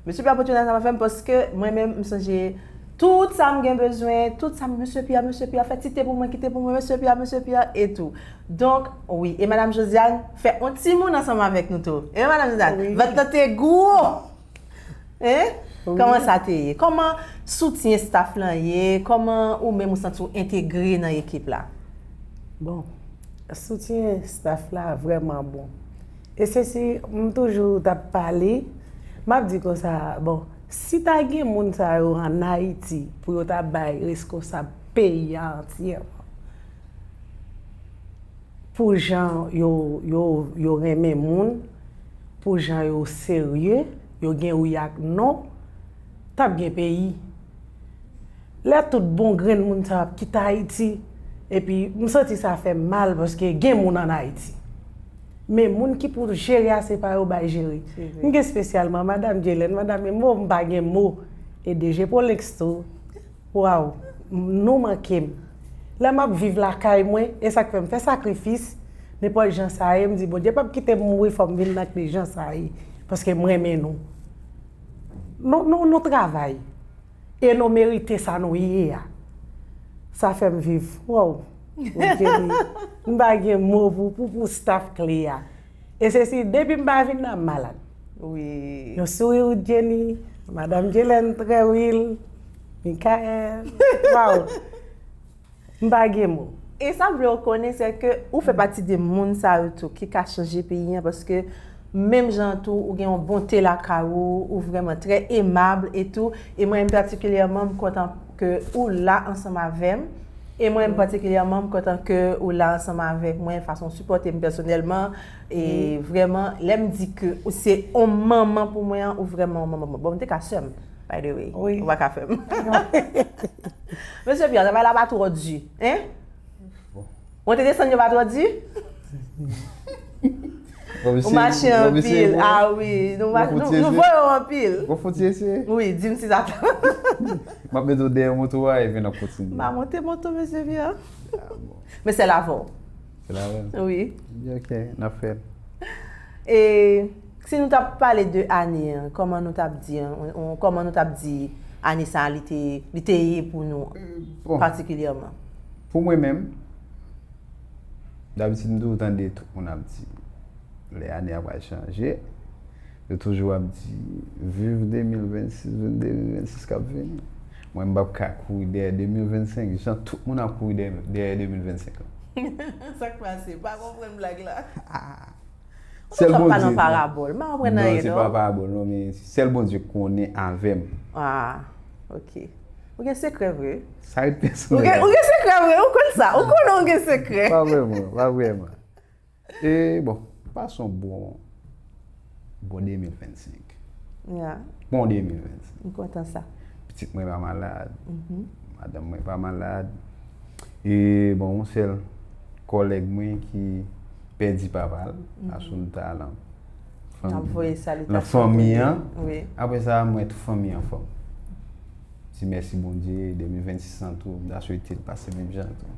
Mesye Pierre pote youn ansanm avè m paske mwen menm m sonje tout sa m gen bezwen, tout sa m, Mesye Pierre, Mesye Pierre, fè ti te pou mwen, kite pou mwen, Mesye Pierre, Mesye Pierre, e tou. Donk, wi, e Madam Josiane fè yon timoun ansanm avèk nou tou. E Madam Josiane, vant lan te gwo! Hein? Kòman sa te ye? Kòman soutyen staff lan ye? Kòman ou menm ou santi w entegre nan ekip la? Bon, soutyen staff la vrèman bon. E se si m toujou t ap pale, m ap di konsa, bon, si ta gen moun sa yo ann Ayiti pou yo ta bay reskonsab peyi a antyèman, pou jan yo, yo, yo renmen moun, pou jan yo serye, yo gen wi ak non, t ap gen peyi. Lè tout bon grenn moun sa yo ap kite Ayiti, epi m santi sa fè m mal paske gen moun ann Ayiti. Men moun ki pou jere a se pa yo bay jere. M gen espesyalman Madanm Dyelèn, Madanm Emo, m pa gen mo. E DG Polinx tou. Waw, nou manke m. Lè m ap viv lakay mwen, e sa k fè m fè sakrifis, nenpòt jan sa ye, m di Bondye p ap kite m mouri, fò m vin nan kle jan sa ye, paske m renmen nou. Nou, nou, nou travay, e nou merite sa nou ye a. Sa fè m viv. Waw, Bondye li, m pa gen mo pou, pou, pou staff kle a. E se si depi m pa vin nan, m malad. Wi. Yon souri ou Jenny, Madanm Dyelèn trè wil, Michael, waw, m pa gen mo. E sa m vle w konnen, se ke ou fè pati de moun sa yo tou ki ka chanje peyi an, paske menm jan tou, ou gen yon bonte lakay ou, ou vrèman trè emab e tou. E mwen menm patikilyèman, m kontan ke ou la ansanm avè m. E mwen menm patikilyèman, m kontan ke ou la ansanm avèk mwen, fason w sipòte m pèsonèlman. E vrèman, lè m di ke ou se yon manman pou mwen an, ou vrèman yon manman pou mwen. Bon, m te ka sè m, by the way. Wi. Ou pa ka fè m. Mesye Pierre, travay la pa twò di, hein? Monte desann yo pa twò di? Ou mache anpil. Ah wi, nou, nou, nou voye w anpil. Gon foti eseye? Wi, di m si sa ta. M ap mete w dèyè moto a epi n ap kontinye. M pa monte moto, Mesye Pierre. Men se l avè w. Se la menm? Wi. Ok, n ap fè l. E si nou t ap pale de ane an, kòman nou t ap di an, on, on, kòman nou t ap di ane sa a li te, li te ye pou nou Bon, patikilyèman? Pou mwen menm, dabitid m toujou tande tout moun ap di lè ane a pral chanje, yo toujou ap di viv de mil vennsis, viv de mil vennsis k ap vini. Mwen m p ap ka kouri dèyè de mil vennsenk jan tout moun ap kouri dèyè dèyè de mil vennsenk lan. Sa k pase? Pa konprann blag la. Sèl Ou pa Bondye nan parabòl, m pa konprann Non, anyen se non. Pa parabòl non, men sèl Bondye konnen avè m. Ah, ok. Ou gen sekrè vre? Sa ret Ou pèsonèl. gen, ou gen sekrè vre? Ou konn sa? Ou konnen ou gen sekrè? Pa vrèman, pa vrèman. E bon, pase yon bon, bon de mil vennsenk. Ya, Bon de mil vennsenk. m kontan sa. Pitit mwen pa malad. Madanm mwen pa malad. E bon, yon sèl kòlèg mwen ki pèdi papa l, Assunta lan. N ap voye Lan salitasyon fanmi pou an. Wi. Apre sa, mwen tout fanmi an fòm. Di mèsi Bondye, de mil vennsis lan tou, m ta swete l pase menm jan tou.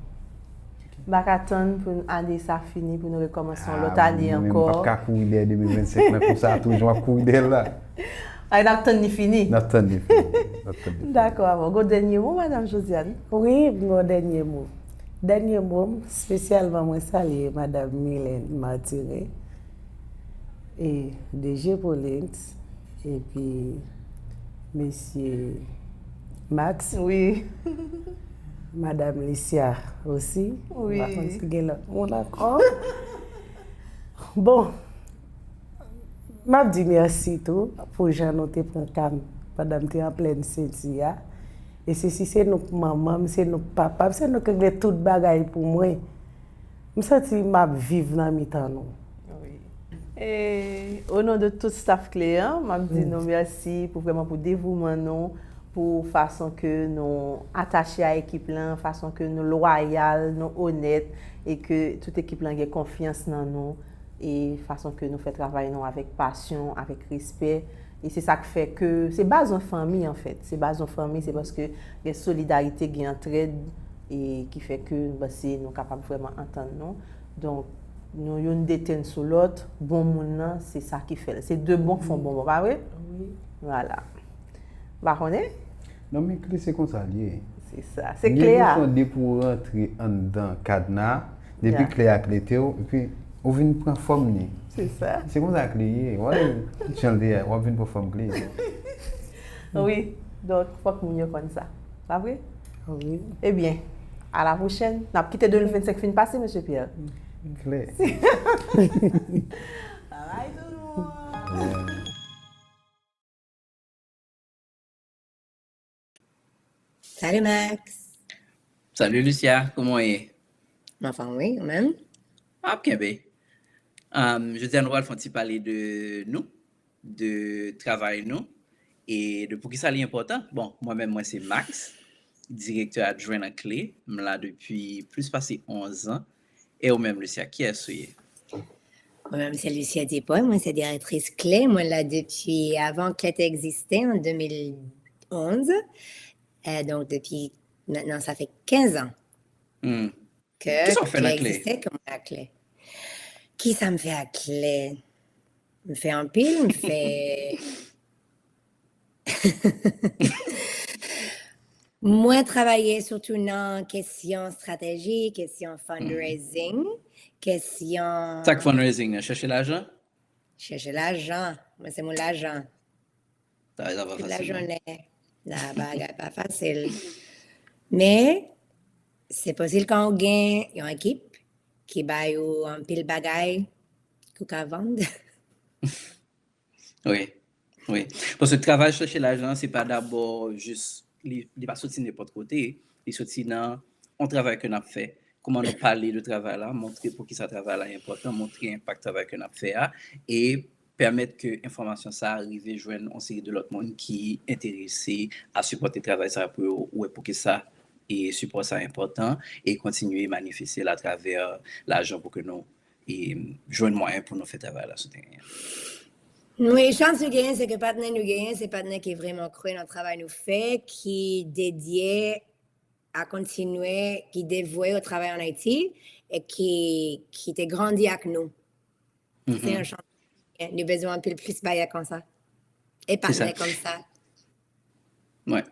M pa ka tann pou ane sa fini, pou nou rekòmanse yon Ah, lòt ane mwen menm, m p ap ankò. Ka kouri dèyè de mil vennsenk lan konsa, toujou ap kouri dèyè l la. Ay, n ap tann li fini. N ap tann li fini. N ap tann li fini. Dakò, avè w. Gon dènye mo, Madanm Josiane? Wi, m gon dènye mo. Dènye mo m, espesyalman mwen salye Madanm Mylène Martire, e D J Paulins, epi Mesye Max, Wi. Madanm Licia osi. Wi. M pa konn si gen lòt moun ankò. Bon, m ap di mèsi tou pou jan nou te pran ka m pandan m te an plèn senti a. E se si se nou k manman m, se nou k papa m, se nou k regle tout bagay pou mwen. M santi m ap viv nan mitan nou. Wi. E o non de tout staff Kle an, m ap di nou mèsi pou vrèman pou devouman nou, pou fason ke nou atache a ekip lan, fason ke nou lwayal, nou onèt, e ke tout ekip lan gen konfyans nan nou, e fason ke nou fè travay nou avèk pasyon, avèk respè. E se sa k fè ke se baz yon fanmi anfèt. Se baz yon fanmi, se paske gen solidarite, gen antrèd, e ki fè ke m panse nou kapab vrèman antann nou. Donk, nou youn detenn sou lòt, bon moun nan, se sa ki fè l. Se de bon k fè yon bon moun, pa vre? Wi. Vwala. M pa konnen? Non, men Kle se konsa l ye. Se sa. Se Gen Kle a. Depi w rantre anndan kadna, depi Ya. Kle a klete w, epi ou vin pran fòm li. Se sa. Se konsa Kle ye. W ap jan l te ye, w ap vin pran fòm Kle. Wi. Donk, fòk moun yo konn sa. Pa vre? Wi. Ebyen, a la pwochèn. N ap kite de mil vennsenk fin pase, Mesye Pierre. Kle. Bye bye tout le monde. Salut Max. Salut Lucia, kòman w ye? M anfòm wi, ou menm? M ap kenbe. Um, jodi a nou pral fè yon ti pale de nou, de travay nou, e de poukisa li enpòtan. Bon, mwen menm mwen se Max, direktè adjwen nan Kle. M la depi plis pase onz an. E ou menm Lucia, kiyès ou ye? Mwen menm se Lucia Dupont, mwen se direktris Kle. Mwen la depi avan Kle te egziste an de mil onz. Euh, donk depi mentnan sa fè kenz an Hmm. ke Kisa w fè Kle nan Kle? Egziste, ke mwen ak Kle. Kisa m fè ak Kle? M fè anpil, m fè Mwen travay sitou nan kesyon estrateji, kesyon fundraising, kesyon Sa k fundraising nan? Chèche lajan? Chèche lajan. Mwen se moun lajan. Travay sa pa Tout fasil non. Lajounen. Nan bagay pa fasil. Men, se posib kan ou gen yon ekip ki bay ou anpil bagay ke w ka vann. Wi, wi. Paske travay chèche lajan, se pa dabò jis, li, li pa soti nenpòt kote, li soti nan yon travay ke n ap fè. Kòman nou pale de travay la, montre poukisa travay la enpòtan, montre enpak travay ke n ap fè a, e pèmèt ke enfòmasyon sa a rive jwenn yon seri de lòt moun ki enterese a sipòte travay sa a pou yo wè poukisa e sipò sa a enpòtan e kontinye manifeste l atravè lajan pou ke nou e jwenn mwayen pou nou fè travay la sou teren an. Wi, chans nou genyen, se ke patnè nou genyen, se patnè ki vrèman kwè nan travay nou fè, ki dedye a kontinye, ki devwe o travay an Ayiti, e ki, ki te grandi ak nou. Se yon chans. Nou bezwen anpil plis bagay konsa. E patnè konsa. Mwen.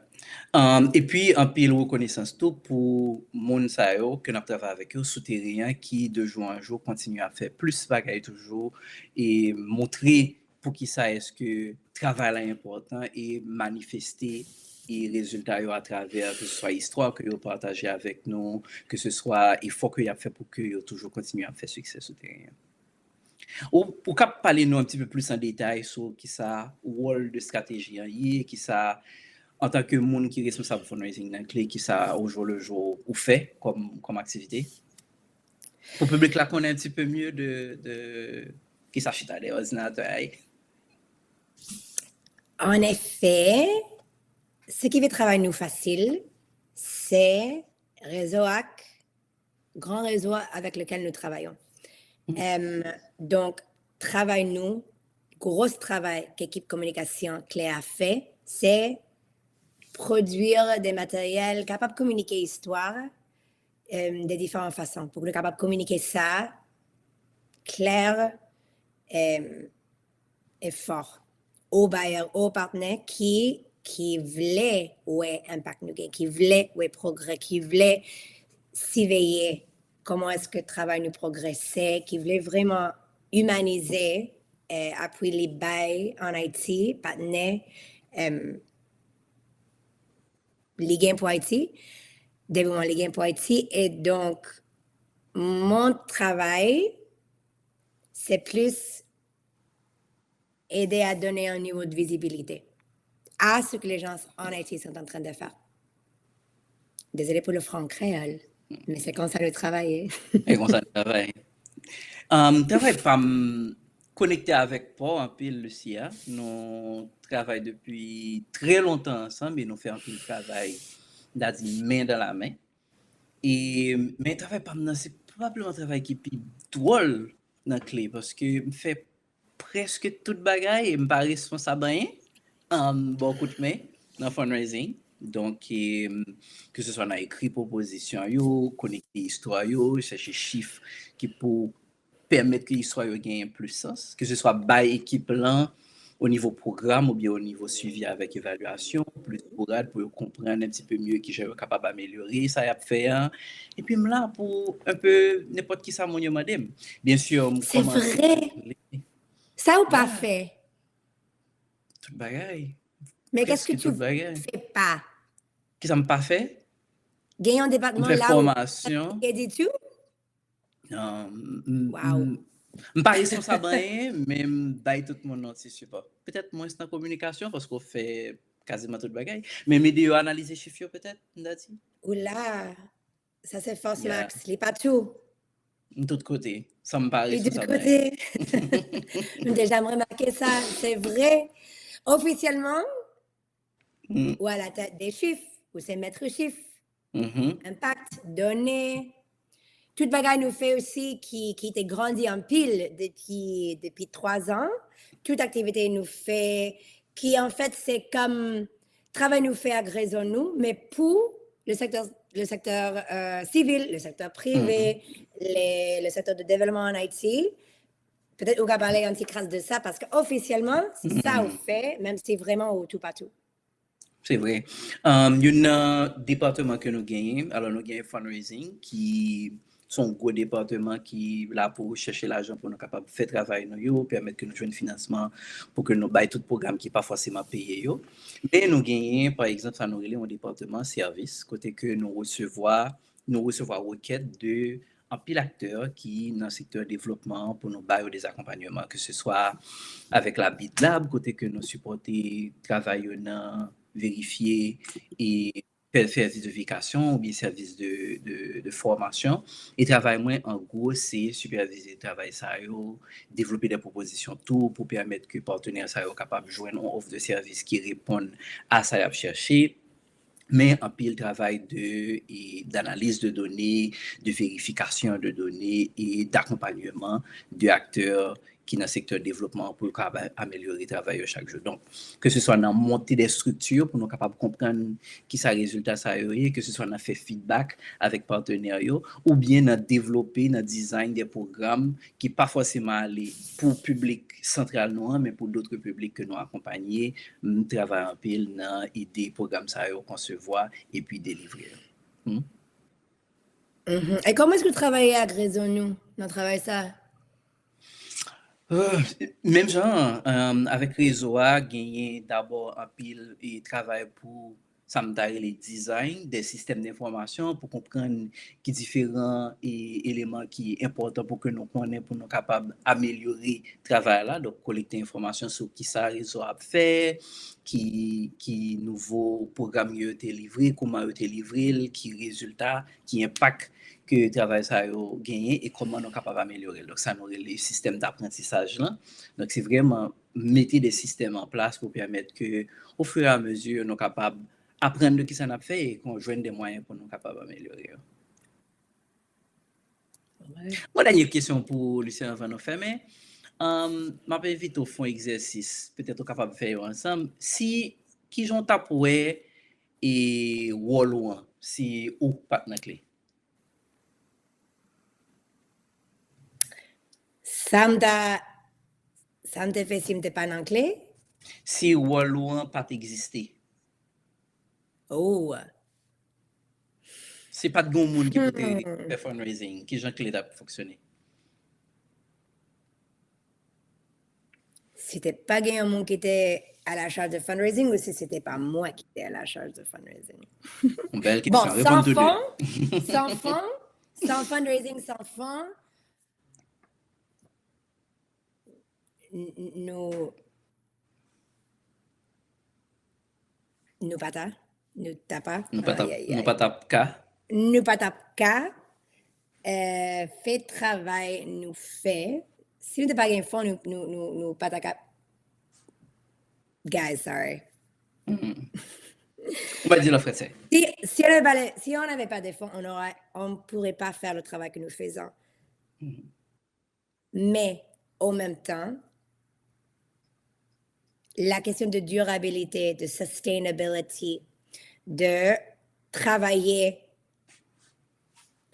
Um, epi anpil rekonesans tou pou moun sa yo ke n ap travay avèk yo sou teren an ki de jou an jou kontinye ap fè plis bagay toujou e montre poukisa èske travay la enpòtan e manifeste e rezilta yo atravè ke se swa istwa ke yo pataje avèk nou, ke se swa efò ke y ap fè pou ke yo toujou kontinye ap fè siksè sou teren an. Ou, ou kab pale nou un petit peu plus an detay sou kisa wòl de strateji an ye, kisa, antanke moun ki responsab fundraising nan Kle, kisa au jour le jour ou fè kòm, kòm aktivite? Pou piblik la konnen un petit peu mieux de, de kisa chita dèyè òdinatè a ye. En effet, ce qui fait travail nous facile, c'est réseau ak grand réseau avec lequel nous travaillons. Euh, donc, travay nou, gwo travay ke ekip kominikasyon Kle a fè, se pwodui de materyèl kapab kominike istwa euh, de diferan fason pou nou kapab kominike sa klè euh, e fò o bayè, o patnè ki, ki vle wè enpak nou gen, ki vle wè pwogrè, ki vle siveye kòman èske travay nou pwogrese, ki vle vrèman imanize eh, apwi li bay ann Ayiti, patnè eh, li gen pou Ayiti, devlopman li gen pou Ayiti. E donk, mon travay, se plis ede a done yon nivo de vizibilite à ce que les gens en Haïti sont en train de faire. Désolé pour le franc créole, mais c'est comme ça le travail est. E konsa nou travay. Um, travay pa m konekte avèk pa w anpil, Lucia. Nou travay depi trè lontan ansanm e nou fè anpil travay, m ta di, men dan la men. E, men travay pa m nan, se pwobableman travay ki pi dwòl nan Kle, paske m fè prèske tout bagay e m pa responsab anyen, um, bò kout men nan fundraising. Donk, e, ke se swa nan ekri pwopozisyon yo, konekte istwa yo, chèche chif ki pou pèmèt ke istwa yo genyen plis sans, ke se swa bay ekip lan o nivo pwogram oubyen o nivo swivi avèk evalyasyon, plis bourad pou yo konprann un petit peu mieux kijan yo kapab amelyore sa y ap fè an. Epi m la pou un peu nenpòt kisa moun yo mande m. Byen si, m C'est vrai. Sa ou pa fè? Tout bagay. Mais qu'est-ce que tu fais pas? Kisa m pa fè? Gen yon depatman la ou fòmasyon. Edi tou? Non, m pa responsab anyen, men m bay tout moun yon ti sipò. Petèt mwens nan kominikasyon, paske w fè kaziman tout bagay. Men m ede yo analize chif yo, petèt, m ta di. Ou la, sa se fòs Max, li pa tou. M tout kote, san m pa Li tout responsab anyen. Kote. M deja remake sa, se vre. Ofisyèlman, Mm, ou à la tête des chiffres, ou se mèt chif. mhm. Enpak, done, tout bagay nou fè osi ki, ki te grandi anpil depi, depi twa zan. Tout aktivite nou fè ki anfèt se kòm travay nou fè ak rezo nou, men pou le sektè, le sektè euh, sivil, le sektè prive, le, le sektè de devlopman ann Ayiti. Petèt ou ka pale yon ti kras de sa, paske ofisyèlman, se sa ou fè, menm si vrèman ou toupatou. Se vre. Um, youn nan depatman ke nou genyen, alò nou genyen fundraising ki se yon gwo depatman ki la pou chèche lajan pou nou kapab fè travay nou yo, pèmèt ke nou jwenn finansman pou ke nou bay tout pwogram ki pa fòseman peye yo. Men nou genyen, pa egzanp, sa nou rele yon depatman sèvis, kote ke nou resevwa, nou resevwa rekèt de anpil aktè ki nan sektè devlopman an pou nou ba yo de akonpanyeman, ke se swa avèk la BID Lab, kote ke nou sipòte travay yo nan verifye e fè, fè sètifikasyon oubyen sèvis de, de, de fòmasyon. E travay mwen, an gwo, se sipèvize travay sa yo, devlope de pwopozisyon tou pou pèmèt ke patnè sa yo kapab jwenn yon ofè de sèvis ki reponn a sa y ap chèche. Men anpil travay de, e, d'analyse de données, de vérification de données et d'accompagnement de acteurs ki nan sektè devlopman an pou yo kapab amelyore travay yo chak jou. Donk, ke se swa nan monte de strikti pou nou kapab konprann kisa rezilta sa yo ye, ke se swa nan fè feedback avèk patnè yo, oubyen nan devlope, nan design de pwogram ki pa fòseman ale pou piblik santral nou an, men pou dòt piblik ke nou akonpanye. M travay anpil nan ide pwogram sa yo konsevwa epi delivre yo. Hmm? Mhm. E kòman èske w travay ak rezo nou nan travay sa? Euh, menm jan, euh, avèk rezo a, genyen dabò anpil e travay pou sa m ta rele design de sistèm de enfòmasyon pou konprann ki diferan e eleman ki enpòtan pou ke nou konnen pou nou kapab amelyore travay la. Donk, kolekte enfòmasyon sou kisa rezo a ap fè, ki, ki nouvo pwogram yo te livre, kouman yo te livre l, ki rezilta, ki enpak ke travay sa yo genyen e kòman nou kapab amelyore l. Donk, sa nou rele sistèm daprantisaj lan. Donk, se vrèman mete de sistèm an plas pou pèmèt ke, ofiramezi, nou kapab aprann de kisa n ap fè e kon jwenn de mwayen pou nou kapab amelyore yo. Yon dènye kesyon pou Lucien anvan nou fèmen. Um, m ap envite w fè yon egzèsis, petèt ou kapab fè yo ansanm. Si, kijan w t ap wè e wòl ou an, si ou pa t nan kle? Sa m ta, sa m te fè si m te pa nan kle? Si wòl ou an pa t egziste. Oh. Si pa t gen yon moun ki pou te fè fundraising, kijan kle t ap fonksyone? Si te pa gen yon moun ki te à la charge de fundraising ou si se te pa mwen ki te à la charge de fundraising? Yon bèl kesyon. Bon, reponn tou de. San fon, san fon, san fundraising, san fon, n- n- nou nou pa ta nou ta pa nou pa t ap nou pa t ap ka nou pa t ap ka euh, fè travay nou fè si nou te pa gen fon nou nou nou, nou pa ta ka guys sorry ou pa di l an fransè si, si, on avait, si on n'avait pas de fonds, on n'aurait- on ne pourrait pas faire le travail que nous faisons. Mais en même temps, la question de durabilité, de sustainability, de travailler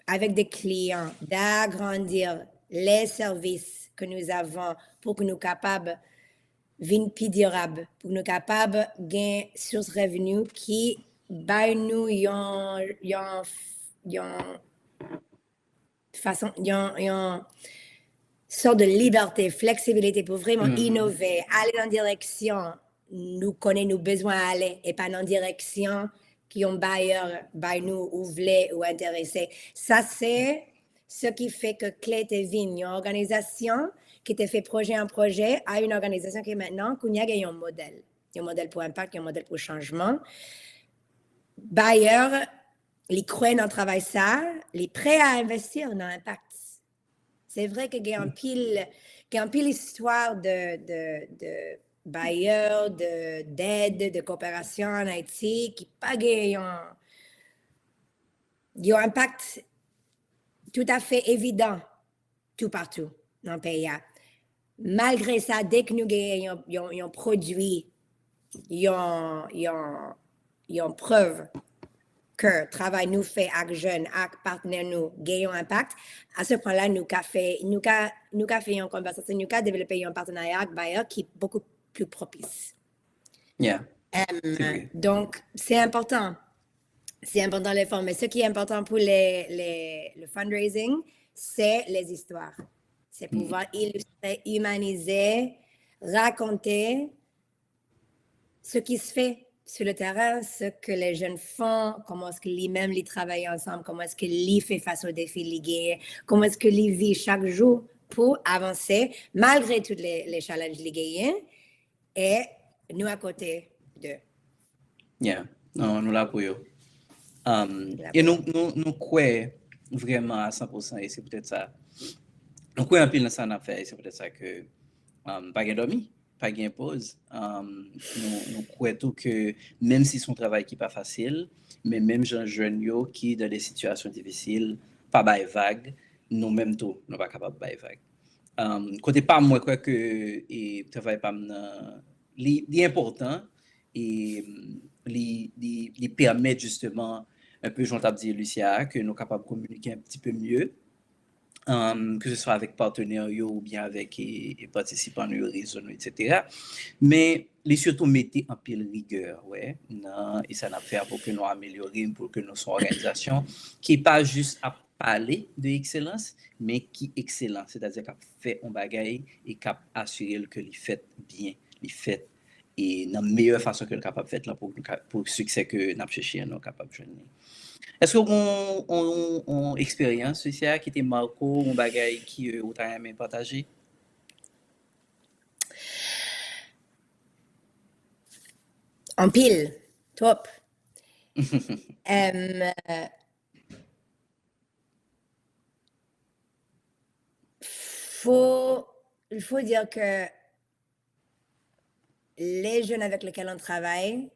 avec des clients, d'agrandir les services que nous avons pour que nous capables vin pi dirab, pour nous capables gain source revenu qui bay nou yon, yon, yon fason, yon, yon sort de liberté, flexibilité pour vraiment innover, aller dans la direction nou konnen nou bezwen ale e pa nan direksyon ki yon bayè bay nou ou vle ou enterese. Sa se ce qui fait que Kle te vin yon òganizasyon ki te fè pwojè an pwojè a yon òganizasyon ki mentnan kounye a gen yon modèl. Yon modèl pou enpak, yon modèl pou chanjman. Bayè, li kwè nan travay sa, li prè a envesti nan enpak. Se vre ke gen anpil gen anpil istwa de, de, de bayè, de, dèd, de koperasyon an Ayiti ki pa gen yon, yon enpak toutafè evidan toupatou nan peyi a. Malgre sa, dèk nou genyen yon, yon, yon pwodui, yon, yon, yon prèv ke travay nou fè ak jèn, ak patnè nou gen yon enpak, a se pwen la nou ka fè, nou ka, nou ka fè yon konvèsasyon, nou ka devlope yon patenarya ak bayè ki bokou pli pwopis. Yeah. Em, donk, se enpòtan. Se enpòtan lè fò, men se ki enpòtan pou lè, lè, le fundraising, se lè zistwa. Se pouvwa ilistre, imanize, rakonte ce qui se fait sur le terrain, ce que les jeunes font, comment est-ce que lui-même li travay ansanm, comment est-ce que li fè fas o defi li genyen, comment est-ce que li viv chaque jour pour avancer malgré tous les, les challenges li genyen, e nou akote de. Yeah, non, nou la pou yo. Um, e nou, nou, nou kwè vrèman a san pou san, e se poutèt sa. Nou kwè anpil nan sa n ap fè, e se poutèt sa ke um, pa gen dòmi, pa gen poz. Um, nou, nou kwè tou ke menm si se yon travay ki pa fasil, men menm jan jèn yo ki nan de sitiyasyon difisil pa bay vag, nou menm tou, nou pa kapab bay vag. Kote pa m, mwen kwè ke e, travay pa m nan, li, li enpòtan e li, li, li pèmèt jisteman, enpe jan w t ap di Lucia, ke nou kapab kominike un petit peu mieux, um, ke se swa avèk patnè yo oubyen avèk e, e patisipan nou yo, rezo nou, etsetera. Men li sitou mete anpil rigè, wè, nan e sa n ap fè a pou ke nou amelyore, pou ke nou se yon òganizasyon ki pa jis ap pale de ekselans, men ki ekselan, sètadi k ap fè yon bagay e k ap asire l ke li fèt byen, li fèt e nan meyè fason ke l kapab fèt lan pou, pou siksè ke n ap chèche an nou kapab jwenn li. Èske w gen yon, yon, yon eksperyans, Lucia, ki te make w, yon bagay ki e, ou ta renmen pataje? Anpil, twòp. Em, faut, il faut dire que les jeunes avec lesquels on travaille,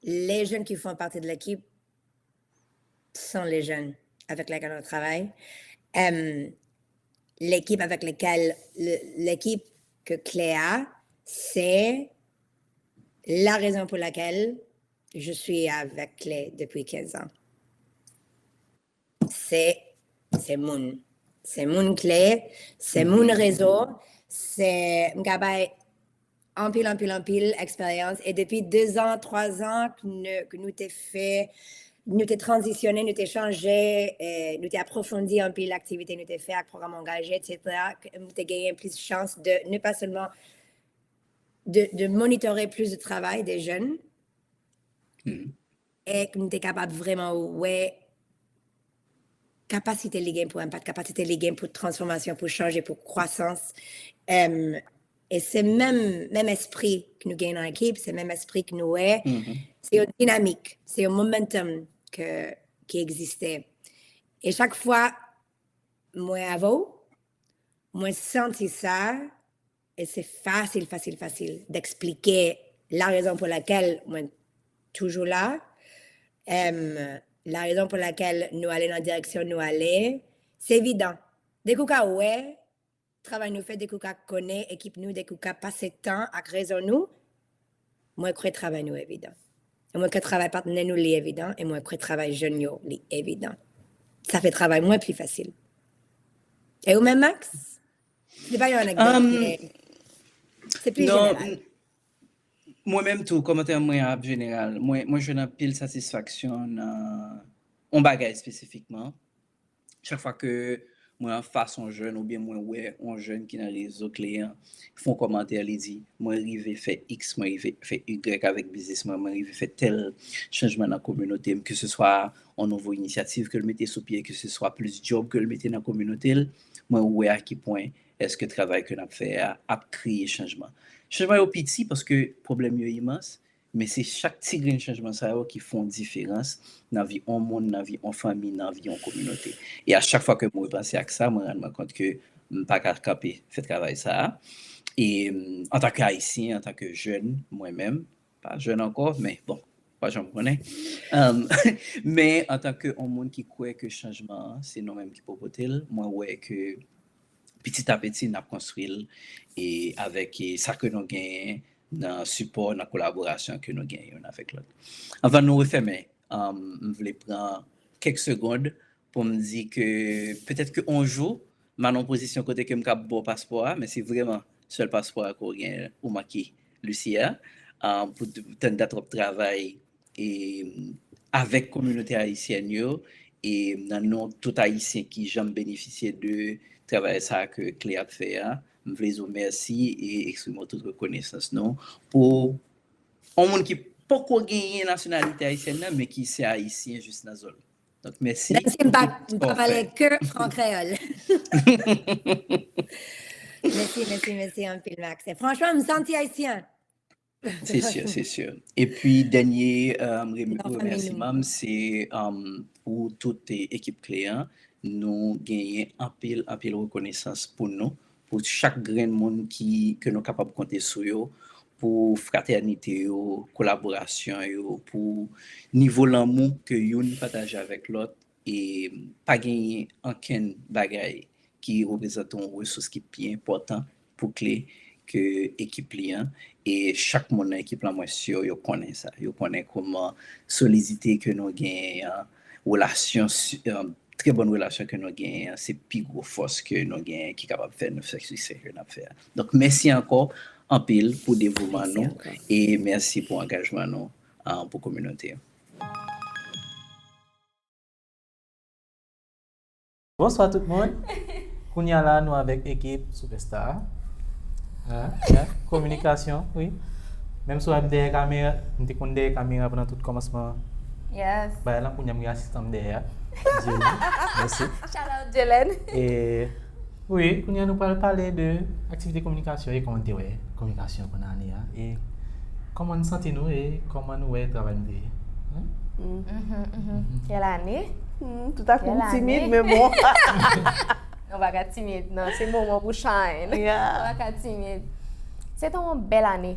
les jeunes qui font partie de l'équipe sont les jeunes avec lesquels on travaille. Euh, l'équipe avec lesquels, le- l'équipe que Claire a, c'est la raison pour laquelle je suis avec Claire depuis quinze ans. Se, se moun. Se moun Claire, se moun rezo, se, m ka bay anpil, anpil, anpil eksperyans. E depi de zan, twa zan ke nou, ke nou te fè, nou te tranzisyone, nou te chanje, e nou te apwofondi anpil aktivite nou te fè ak pwogram angaje, etsetera, ke nou te genyen plis chans de, non pa sèlman de, de monitore plis de travay de jèn, e ke nou te kapab vrèman wè kapasite li gen pou enpak, kapasite li gen pou transfòmasyon, pou chanje, pou kwasans. Em, e se menm, menm espri ke nou gen nan ekip, se menm espri ke nou wè. Se yon dinamik, se yon momentum ke, ki egziste. E chak fwa mwen avè w, mwen santi sa, e se fasil, fasil, fasil d'eksplike la raison pour laquelle mwen toujou la, em, la raison pour laquelle nou ale nan direksyon nou ale, se evidan. Dèke w ka wè travay nou fè, dèke w ka konnen ekip nou, dèke w ka pase tan ak rezo nou, mwen kwè travay nou evidan. E mwen kwè travay patnè nou li evidan, e mwen kwè travay jèn yo li evidan. Sa fè travay mwen pli fasil. E ou menm, Max? Se pa yon anekdot, men se pli jeneral. Mwen menm tou, kòmantè mwen ap jeneral. Mwen, mwen jwenn anpil satisfaksyon nan yon bagay espesifikman. Chak fwa ke mwen anfas yon jèn oubyen mwen wè yon jèn ki nan rezo Claire an fè yon kòmantè, li di, mwen rive fè X, mwen rive fè Y avèk biznis mwen, mwen rive fè tèl chanjman nan kominote m, ke se swa yon nouvo inisyativ ke l mete sou pye, ke se swa plis djòb ke l mete nan kominote l, mwen wè a ki pwen èske travay ke n ap fè a ap kreye chanjman. Chanjman yo piti paske pwoblèm yo imans, men se chak ti grenn chanjman sa yo ki fè yon diferans nan vi yon moun, nan vi yon fanmi, nan vi yon kominote. E a chak fwa ke mwen repanse ak sa, mwen rann mwen kont ke m pa ka kanpe fè travay sa a. E antanke Ayisyen, antanke jèn, mwen menm, pa jèn ankò, men bon, pa janm konnen. Men antanke yon moun ki kwè ke chanjman an, se nou menm ki pou pote l, mwen wè ke pitit a piti n ap konstwi l e avèk e sa ke nou genyen nan sipò, nan kolaborasyon ke nou genyen youn avèk lòt. Anvan nou refèmen, m vle pran kèk segond pou m di ke petèt ke yon jou m al nan yon pozisyon kote ke m kab ba w paspò a, men se vrèman sèl paspò a ke w gen ou manke, Lucia, pou tann dat w ap travay e avèk kominote ayisyèn yo e nan non tout Ayisyen ki janm benefisye de travay sa ke Claire ap fè a, m vle di w mèsi e eksprime w tout rekonesans nou pou yon moun ki poko genyen nasyonalite ayisyèn nan, men ki se Ayisyen jis nan zòn. Donk, mèsi. Menm si m pa, m pa pale ke an kreyòl. Mèsi, mèsi, mèsi anpil, Max. E franchman, m santi Ayisyen. Se si, se si. Epi, dènye remèsiman m, se pou tout ekip Claire an. Nou genyen anpil, anpil rekonesans pou nou, pou chak grenn moun ki, ke nou kapab konte sou yo, pou fratènite yo, kolaborasyon yo, pou nivo lanmou ke youn pataje avèk lòt, e pa genyen ankenn bagay ki reprezante yon resous ki pi enpòtan pou Kle ke ekip li an. E chak moun nan ekip lan, mwen si yo konnen sa. Yo konnen kòman solidite ke nou genyen an, relasyon, si- an, trè bòn relasyon ke nou genyen an, se pi gwo fòs ke nou genyen ki kapab fè nou fè siksè ke n ap fè a. Donk, mèsi ankò anpil pou devouman nou e mèsi pou angajman nou an, pou kominote an. Bonswa tout moun. Kounye a la nou avèk ekip Superstar. Kominikasyon, wi. Menm si w wè m dèyè kamera, m te konn dèyè kamera pandan tout kòmansman bagay lan, kounye a m gen asistan m dèyè a. Dyelen. Mèsi. Shout out Dyelen. E wi, kounye a nou pral pale de aktivite kominikasyon e kòman n te wè kominikasyon pandan ane a. E kòman n santi nou e kòman nou wè travay nou te ye. Kèl ane? Tout a kou m timid, men bon. Non, pa ka timid, non. Se moman pou shine. Ou pa ka timid. Se te yon bèl ane.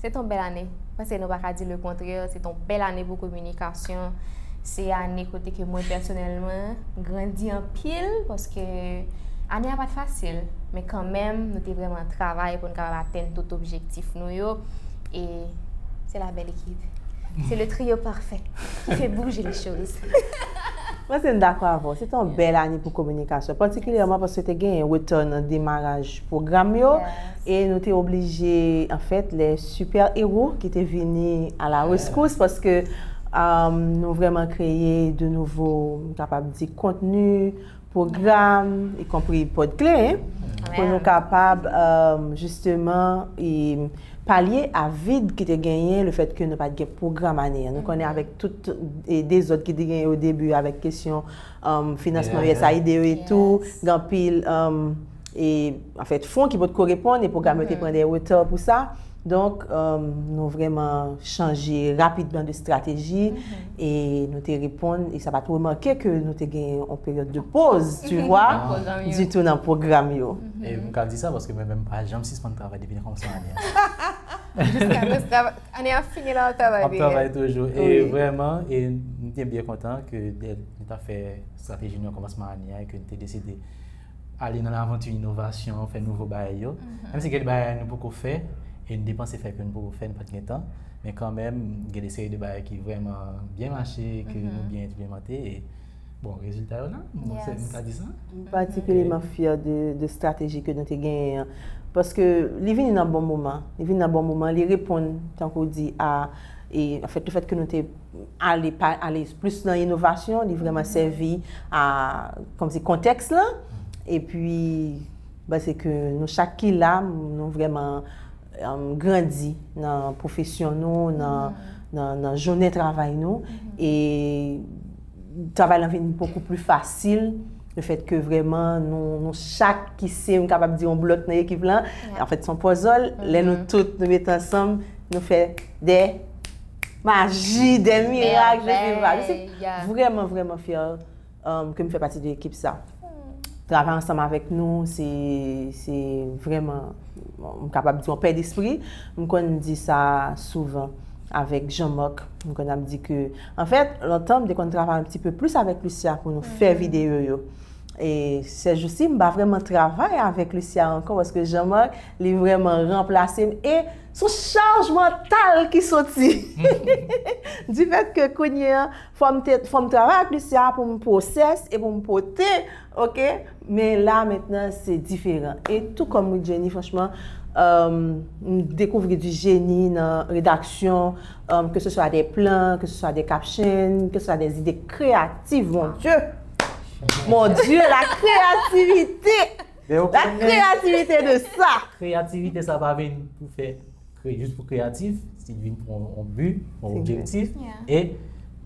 Se te yon bèl ane. Paske nou pa ka di lekontrè. Se te yon bèl ane pou kominikasyon. Se ane kote ke mwen pèsonèlman grandi anpil paske ane a pa t fasil. Men kanmenm, nou te vrèman travay pou n kapab atenn tout objektif nou yo. E se la bèl ekip. C'est le trio parfait qui fait bouger les choses. Mwen se m dakò avè w. Se te yon bèl ane pou kominikasyon, patikilyèman paske te genyen retard nan demaraj pwogram yo e nou te oblije, anfèt, lè super ewo ki te vini a la reskous paske nou vrèman kreye de nouvo, m kapab di, kontni, pwogram, ikonpri Podkle, pou nou kapab jisteman palye a vid ki te genyen lefèt ke nou pa t gen pwogram ane an. Nou konnen avèk tout dezòd ki te genyen o debi avèk kesyon finansman U S A I D yo e tou, gen anpil e anfèt fon ki potko reponn e pwogram yo te pran de reta pou sa. Donk, nou vrèman chanje rapidman de estrateji e nou te reponn e sa pa t remake ke nou te gen yon peryòd de poz, tu vois, ditou nan pwogram yo. E m ka di sa paske mwen menm m pa janm sispann travay depi nan kòmansman ane a. Jiska prezan, ane a fini la w ap travay deja. M ap travay toujou. E vrèman, e m te byen kontan ke nou ta fè estrateji nou nan kòmansman ane a e ke nou te deside ale nan lavanti inovasyon, fè nouvo bagay yo. Menm si gen de bagay nou poko fè, e n te panse fè ke n poko fè, n pa t gen tan. Men kanmenm, gen de seri de bagay ki vrèman byen mache, ke nou byen enplimante, e bon, rezilta yo la, mwen se, m ka di sa. M patikilyèman fyè de, de estrateji ke nou te genyen an. Paske li vini nan bon moman. Li vini nan bon moman, li reponn, tankou w di, a, e, anfèt, lefèt ke nou te ale pa ale plis nan inovasyon, li vrèman sèvi a kòmsi kontèks lan. Epi, m panse ke nou chak ki la, nou vrèman grandi nan pwofesyon nou, nan, nan, nan jounen travay nou. E travay lan vin bokou pli fasil. Lefèt ke vrèman nou, nou chak ki se, m kapab di, yon blòk nan ekip lan. Anfèt, se yon pòzòl. Lè nou tout nou mete ansanm, nou fè de maji, de mirak, je sais pas. Je suis vrèman, vrèman fyè ke m fè pati de ekip sa. Travay ansanm avèk nou, se, se vrèman, m kapab di, yon pè despri. M konn di sa souvan avèk Jean-Marc. M konn ap di ke, anfèt, lontan, m te konn travay yon ti pe plis avèk Lucia pou nou fè videyo yo. E sèjousi, m pa vrèman travay avèk Lucia ankò, paske Jean-Marc, li vrèman ranplase m. E se yon chaj mantal ki soti. Difèt ke kounye a, fò m te, fò m travay ak Lucia pou m pwosès e pou m pote, oke? Men la, mentnan, se diferan. E tou kòm Widjeni, franchman, m dekouvri du génie nan redaksyon, ke se swa de plan, ke se swa de caption, ke se swa de ide kreyatif, mon Dieu! Mon Dieu, la créativité! La créativité de ça! Kreyativite sa pa vin pou fè jis pou kreyatif, li vin pou yon bi, yon objektif. E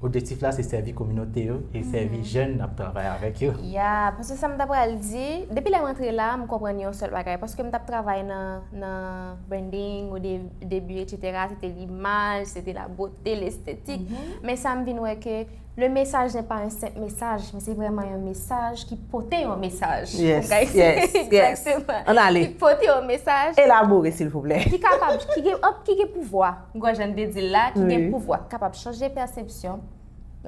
objektif la se sèvi kominote yo e sèvi jèn n ap travay avèk yo. Ya, paske sa m ta pral di, depi lè m antre la, m konprann yon sèl bagay. Paske m t ap travay nan, nan branding, o debi, etsetera, se te limaj, se te la bote, lestetik. Men sa m vin wè ke le message n'est pas un simple message, men se vrèman yon mesaj ki pote yon mesaj. Yes, yes, yes. Ann ale. Ki pote yon mesaj. Elabore, silvouplè. Ki kapab, ki gen, ki gen pouvwa. M kwè jan n te di l la, ki gen pouvwa, ki kapab chanje pèsepsyon.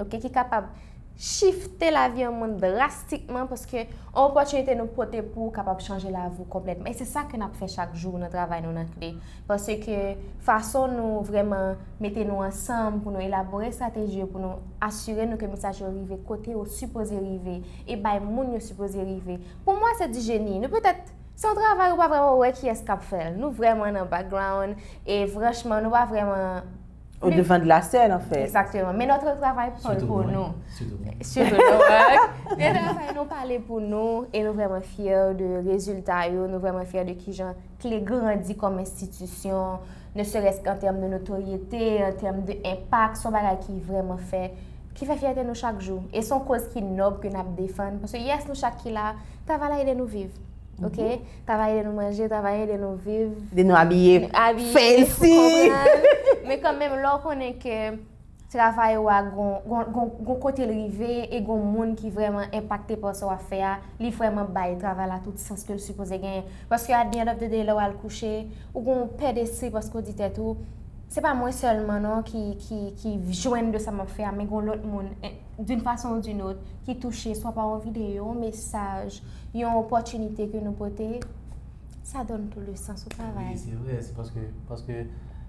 Oke, ki kapab shifte lavi yon moun drastikman, paske yon opòtinite nou pote pou w kapab chanje lavi w konplètman. E se sa ke n ap fè chak jou nan travay nou nan Kle. Paske fason nou vrèman mete nou ansanm pou nou elabore estrateji yo, pou nou asire nou ke mesaj yo rive kote yo sipoze rive e bay moun yo sipoze rive. Pou mwen, se di jeni. Nou petèt, se yon travay ou pa vrèman wè kiyès k ap fè l. Nou vrèman nan background e franchman, nou pa vrèman Au devant de la scène, en fait. Exactement. Mais notre travail parle pour nous. Surtout nous. Surtout nous, ouais. Men travay nou pale pou nou e nou vrèman fyè de rezilta yo, nou vrèman fyè de kijan Kle grandi kòm enstitisyon, ne serait-ce qu'en termes de notoriété, en termes de impact, se yon bagay ki vrèman fè, ki fè fyète nou chak jou. E se yon koz ki nòb ke n ap defann, paske yes, nou chak ki la, travay la ede nou viv. Ok? Travay ede nou manje, travay ede nou viv. Ede nou abiye Abiye, fancy. Ou konprann? Men kanmenm, lè w konnen ke travay ou a gon, gon, gon, gon kote l rive e gon moun ki vrèman enpakte pa sa w ap fè a, li vrèman bay travay la tout sans ke l sipoze genyen. Paske at the end of the day, lè w al kouche, ou gon pè despri paske w di tèt ou, se pa mwen sèlman non ki, ki, ki jwenn de sa m ap fè a, men gon lòt moun, eh, d'une façon ou d'une autre, ki touche, swa pa yon videyo, yon mesaj, yon opòtinite ke nou pote, sa donne tout le sens au travail. Wi, se vre, se paske, paske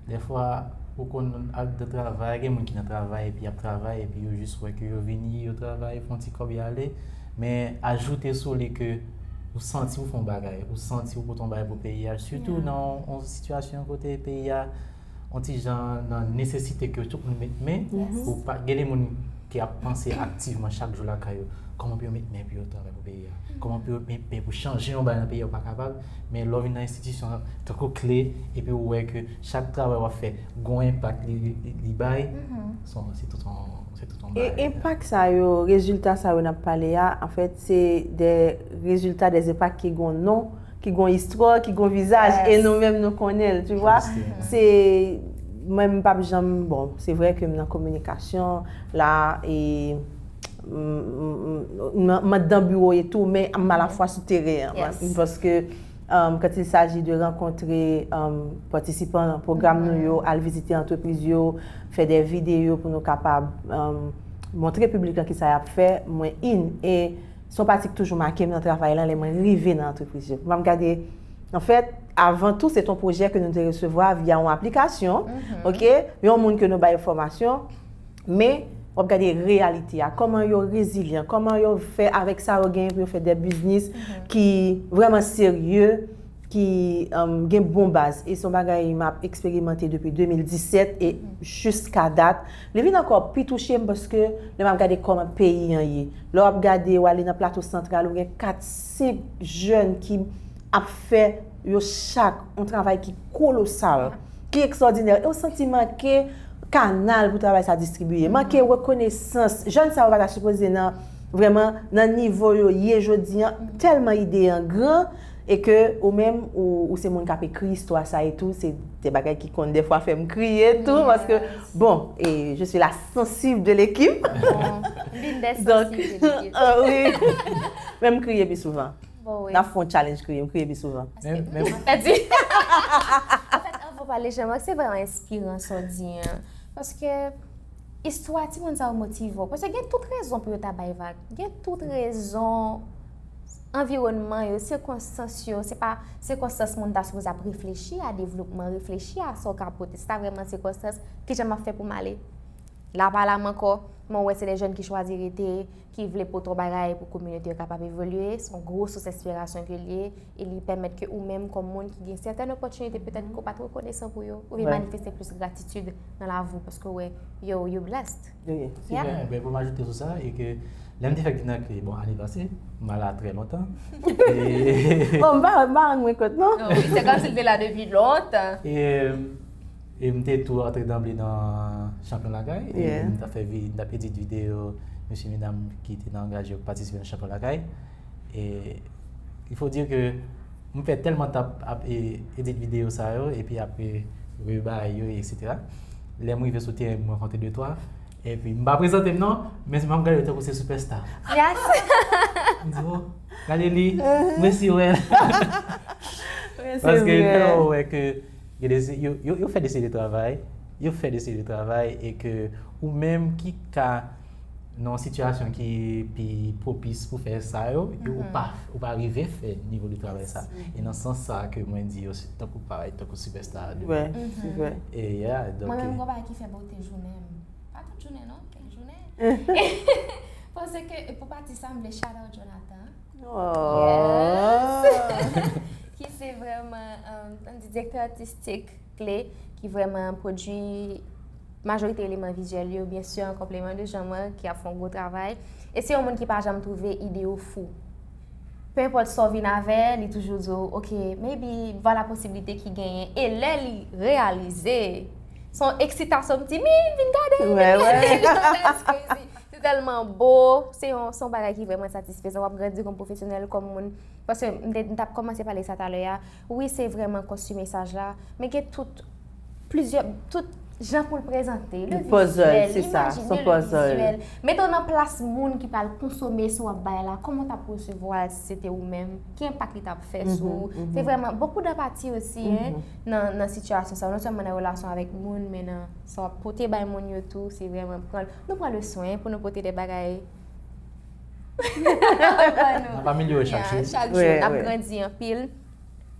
dèfwa, ou konn al nan travay, gen moun ki nan travay epi y ap travay epi yo jis wè ke yo vini, yo travay, fè yon ti kòb, y ale. Men ajoute sou li ke ou santi ou fè yon bagay, ou santi ou pote yon bagay pou peyi a, sitou nan yon, yon sitiyasyon kote peyi a yon ti jan nan nesesite ke tout moun met men, ou pa, gen de moun ki ap panse aktivman chak jou lakay yo, kòman pou yo met men pou yo travay pou peyi a, kòman pou yo met men pou chanje yon bagay nan peyi a, ou pa kapab, men lè w vin nan enstitisyon tankou Kle, epi ou wè ke chak travay w ap fè gon enpak li, li, li bay, se tout yon, se tout yon E bagay. Enpak sa yo, rezilta sa yo n ap pale a, anfèt, se de rezilta, de enpak ki gon non, ki gon istwa, ki gon vizaj, e nou menm nou konnen l, tu vois. Se, mwen m p ap janm, bon, se vre ke m nan kominikasyon la, e m, m, m, m, m andan biwo e tou, men m alafwa sou teren an, paske, um, quand il s'agit de rencontrer, um, patisipan pwogram nou yo, al vizite antrepriz yo, fè de videyo pou nou kapab, um, montre piblik lan kisa y ap fè, mwen in. E se yon pati ki toujou make m nan travay lan lè mwen rive nan antrepriz yo. M ap gade, anfèt, avan tou, se t on pwojè ke nou te resevwa via yon aplikasyon, ok? Yon moun ke nou bay fòmasyon, men w ap gade reyalite a, kòman yo rezilyan, kòman yo fè avèk sa yo genyen pou yo fè de biznis ki vrèman serye, ki, um, gen bon baz. E se yon bagay m ap eksperimante depi de mil disèt e jiska dat. Li vin ankò pi touche m paske lè m ap gade kòman peyi an ye. Lè w ap gade, w ale nan Plato Santral, ou gen kat, senk jèn ki ap fè yo chak yon travay ki kolosal, ki ekstwòdinè. E w santi manke kanal pou travay sa distribiye. Manke rekonesans. Jèn sa yo pa ta sipoze nan, vrèman, nan nivo yo ye jodi an, tèlman ide an gran, e ke ou menm, ou, ou se moun k ap ekri istwa sa e tou, se de bagay ki konn dèfwa fè m kriye tou, paske, bon, e je suis la sensible de l'équipe. Bon, l'une des Donc, sensibles de l'équipe. Ah wi. Men m kriye pi souvan. Bon, wi. N ap fè yon challenge kriye, m kriye pi souvan. Men, men, Anfèt, anvan w pale, Jean-Marc, se vrèman enspiran sa w di an. Paske istwa timoun sa yo motive w. Paske gen tout rezon pou yo ta bay vag. Gen tout rezon, anviwònman yo, sikonstans yo, se pa sikonstans moun ta sipoze ap reflechi a devlopman, reflechi a sa w ka pote. Se ta vrèman sikonstans, kijan m ap fè pou m ale? La pa la m ankò, men w wè se de jèn ki chwazi rete, ki vle pote yon bagay pou kominote yo kapab evolye, se yon gwo sous enspirasyon ke l ye, e li pèmèt ke ou menm kòm moun ki gen sètèn opòtinite petèt ke w pa t rekonesan pou yo, ou vin manifeste plis gratitid nan lavi w paske w wè yo, you blessed. Wi. Yeah. Byen, ben, pou m ajoute sou sa, e ke lè m te fèk vin nan Kle, bon, ane pase, m pa la trè lontan. E Bon, m pa, m pa rann mwen kont, non? Non, wi, se kòmsi l te la depi lontan. E, e m te tou antre danble nan Chanpyon Lakay. E Yeah. m t ap fè vi-, m t ap edit videyo mesye medam ki te nan angaje yo ki patisipe nan Chanpyon Lakay. E il faut dire que m fè tèlman tan ap, ap, e, edit videyo sa yo, epi apre rebay yo, et cetera. Lè m rive sou teren, m rankontre de twa. Epi m pa prezante m non, men m ap gade yo tankou se sipèsta. Yes. M di, "Oh, gade li, mèsi wè." Paske lè w wè ke gen de, yo, yo, yo fè de seri de travay, yo fè de seri de travay, e ke ou menm ki ka nan yon sitiyasyon ki pi pwopis pou fè sa yo, e ou pa, ou pa rive fè nivo de travay sa. E nan sans sa ke mwen di yo, se tankou parèy, tankou sipèsta de. Wè, se vre. E yeah, donk. Mwen menm, gon bagay ki fè bote jounen m. Pa tout jounen, non, kèk jounen. Paske, e pou pati sa, m vle shout out Jonathan. Oh. Ki se vrèman, um, ann di direktè atistik kle, ki vrèman pwodui majorite eleman vizyèl yo, byen si an konpleman de Jean-Marc, ki ap fè yon gwo travay. E se yon moun ki pa janm twouve ide yo fou. Pe enpòt sa w vin avè, li toujou di w, ok, maybe, vwala posiblite ki genyen. E lè li reyalize, se yon eksitasyon, m di, mi, vin gade, vin gade. That's crazy. Se tèlman bo, se yon, se yon bagay ki vrèman satisfezan. W ap grandi kòm pwofesyonèl, kòm moun. Paske m te, m t ap kòmanse pale sa talè a. Wi, se vrèman konstwi mesaj la, men gen tout, plizyè, tout jan pou l prezante. Le vizyèl, imajine le vizyèl. Mete w nan plas moun ki pral konsome sa w ap bay la. Kòman w t ap resevwa l si se te ou menm? Ki enpak li t ap fè sou ou? Se vrèman, beaucoup d'empathie aussi, hein, nan, nan sitiyasyon sa yo. Non sèlman nan relasyon avèk moun, men nan sa w ap pote bay moun yo tou, se vrèman pran, nou pran le swen pou nou pote de bagay. N ap amelyore chak jou. Chak jou, n ap grandi anpil.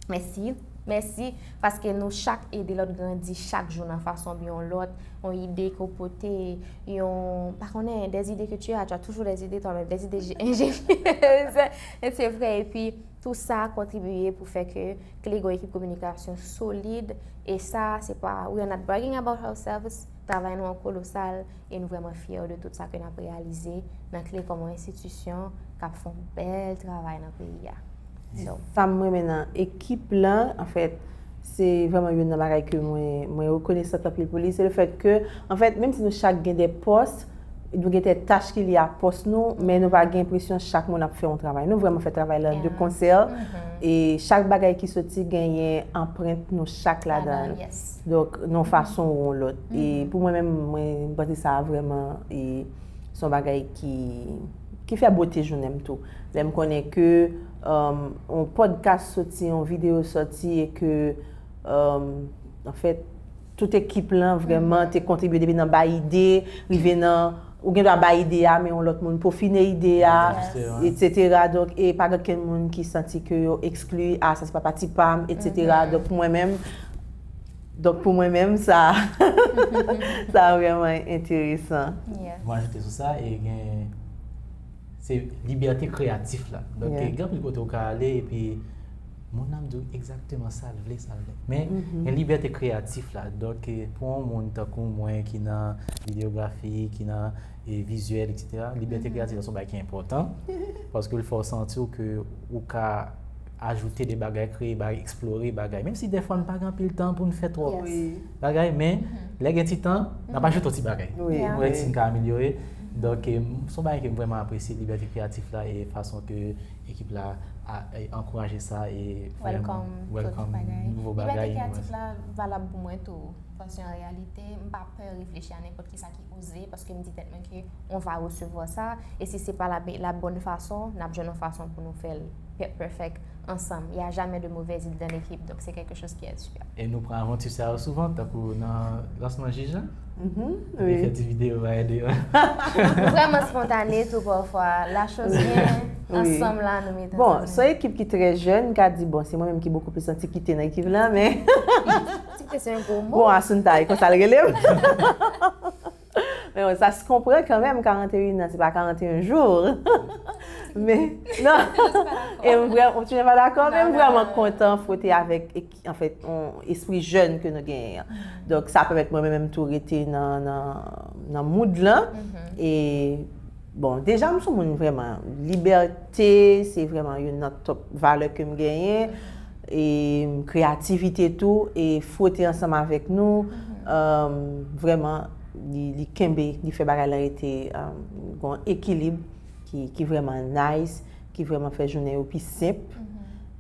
Mèsi, mèsi, paske nou chak ede lòt grandi chak jou nan fason oubyen yon lòt, yon ide ke w pote, yon, pa konnen, des idées que tu as, tu as toujours des idées toi-même, des idées ingénieuses. E se vre, epi tou sa kontribiye pou fè ke Kle gon ekip kominikasyon solid, e sa, se pa, we are not bragging about ourselves, travay nou an kolosal, e nou vrèman fyè de tout sa ke n ap reyalize nan Kle kòm yon enstitisyon k ap fè yon bèl travay nan peyi a. So, Sa m renmen nan ekip lan, anfèt, se vrèman youn nan bagay ke mwen, mwen rekonesan anpil pou li, se le fèt ke, anfèt, menm si nou chak gen de pòs, nou gen de tach ki lye a pòs nou, men nou pa gen enpresyon chak moun ap fè yon travay. Nou vrèman fè travay la de konsè, e chak bagay ki soti genyen anprent nou chak ladan l. Donk, nan yon fason ou yon lòt. E pou mwen menm, mwen panse sa vrèman, e se yon bagay ki, ki fè bote jounen m tou. Lè m konnen ke, um, yon podcast soti, yon videyo soti, e ke, um, anfèt, tout ekip lan vrèman te kontribye depi nan bay ide, rive nan, ou gen dwa bay ide a, men yon lòt moun pofine ide a, etsetera. Donk, e pa gen okenn moun ki santi ke yo ekskli, a, sa se pa pati pa m, etsetera. Donk, pou mwen menm, donk, pou mwen menm, sa, sa vrèman enteresan. Mwen ajoute sou sa, e gen, se libète kreyatif la. Donk, gen anpil kote ou ka ale, epi moun nan ap di w egzakteman sa l vle, sa l vle. Men, gen libète kreyatif la. Donk, e, pou yon moun tankou mwen ki nan videyografi, ki nan, e, vizyèl, etsetera, libète kreyatif la se yon bagay ki enpòtan. Paske l fè w santi w ke ou ka ajoute de bagay, kreye bagay, eksplore bagay. Menm si dèfwa n pa gen anpil tan pou n fè twòp bagay, men lè gen ti tan, n ap ajoute yon ti bagay. Mwen wè si n ka amelyore. Donk, e, se yon bagay ke m vrèman apresye, libète kreyatif la e fason ke ekip la a, e, ankouraje sa e vrèman welcome nouvo bagay. Libète kreyatif la valab pou mwen tou. Paske an reyalite, m pa pè reflechi a nenpòt kisa ki oze, paske m di tèt mwen ke on va resevwa sa, e si se pa la, la bonne façon, n ap jwenn yon fason pou nou fè l pe-, perfect ansanm. Il y a jamais de mauvaise idée dans l'équipe, donc c'est quelque chose qui est super. E nou pran avanti sa yo souvan, tankou nan lansman jij la. Ou te fè ti videyo, ba ede yo. Nou vrèman spontane tou pafwa. La chose vient, ansanm la, nou mete Bon, se yon ekip ki trè jèn, m ka di, bon, se mwen menm ki bokou plis antikite nan ekip la, men Ti se yon gwo mo. Bon, Assunta, e konsa l rele m. Men bon, sa se konpran kanmenm, karannteyen an, se pa karannteyen jou. Men, non. E m vrèman, ou toujou pa dakò, men m vrèman kontan fwote avèk, anfèt, yon espri jèn ke nou genyen an. Donk, sa pèmèt mwen menm tou rete nan, nan, nan mood lan. E, bon, deja, m se yon moun vrèman, libète, se vrèman youn nan top valè ke m genyen. E kreyativite tou, e fwote ansanm avèk nou, um, vrèman, li, li kenbe, li fè bagay la rete, um, gon ekilib ki, ki vrèman nice, ki vrèman fè jounen yo pi senp.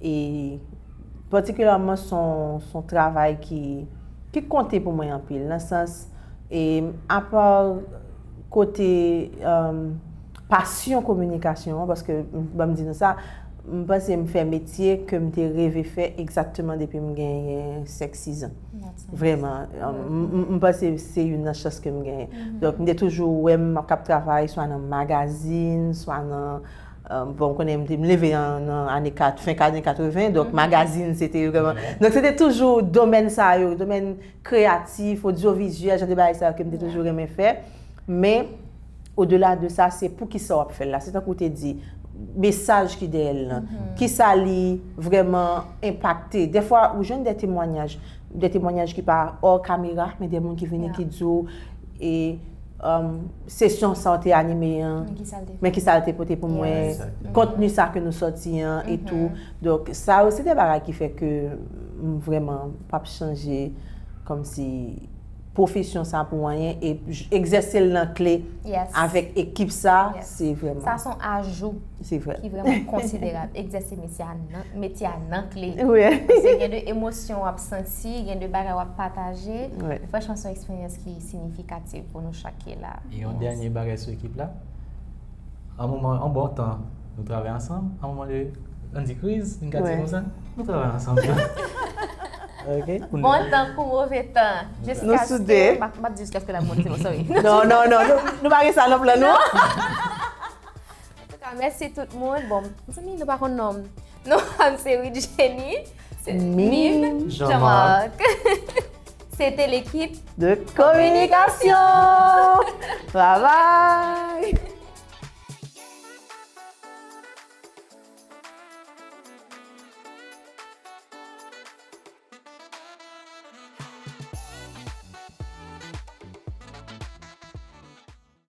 E patikilyèman, se yon, se yon travay ki, ki konte pou mwen anpil, nan sans, e apa kote, um, pasyon kominikasyon an, paske, ban m di nou sa, M panse m fè metye ke m te reve fè egzakteman depi m genyen senk, sis an. Vrèman, m, m, m panse se youn nan chans ke m genyen. Donk, m te toujou wè m ap k ap travay swa nan magazin, swa nan, bon, m konnen m te, m leve nan, nan ane kat, fen ane katreven, donk magazin se te vrèman. Donk, se te toujou domèn sa yo, domèn kreyatif, odyovizyèl, jan de bagay sa yo ke m te toujou renmen fè. Men, odela de sa, se poukisa w ap fè l la. Se tankou w te di, mesaj ki dèyè l lan. Kisa li vrèman enpakte. Dèfwa, ou jwenn de temwanyaj, de temwanyaj ki pa hors caméra, men de moun ki vini ki di w, e, sesyon sa w te anime an, men kisa l te pote pou mwen, kontni sa ke nou sòti an, e tou. Donk, sa yo, se de bagay ki fè ke m vrèman p ap chanje kòmsi pwofesyon sa pou anyen e egzèse l nan kle avèk ekip sa, se vrèman. Sa se yon ajou ki vrèman konsiderab. Egzèse metye a nan, metye a nan kle. Paske gen de emosyon w ap santi, gen de bagay w ap pataje. Franchman, se yon eksperyans ki siyifikatif pou nou chak ki la. E yon dènye bagay sou ekip la. An moman, an bon tan, nou travay ansanm. An moman de, ann di kriz, nou ka di konsa, nou travay ansanm tou. Ok. Bon tan kou move tan. Nou soude. M ap di jiskaske la moli, se bon, sorry. Non, non, non, nou, nou pa gen sa nan plan nou. Antouka, mèsi tout moun. Bon, mezanmi, nou pa konn non m. Non, m se Widjeni. Se Min, Jean-Marc. Se te lekip de kominikasyon. Bye bye.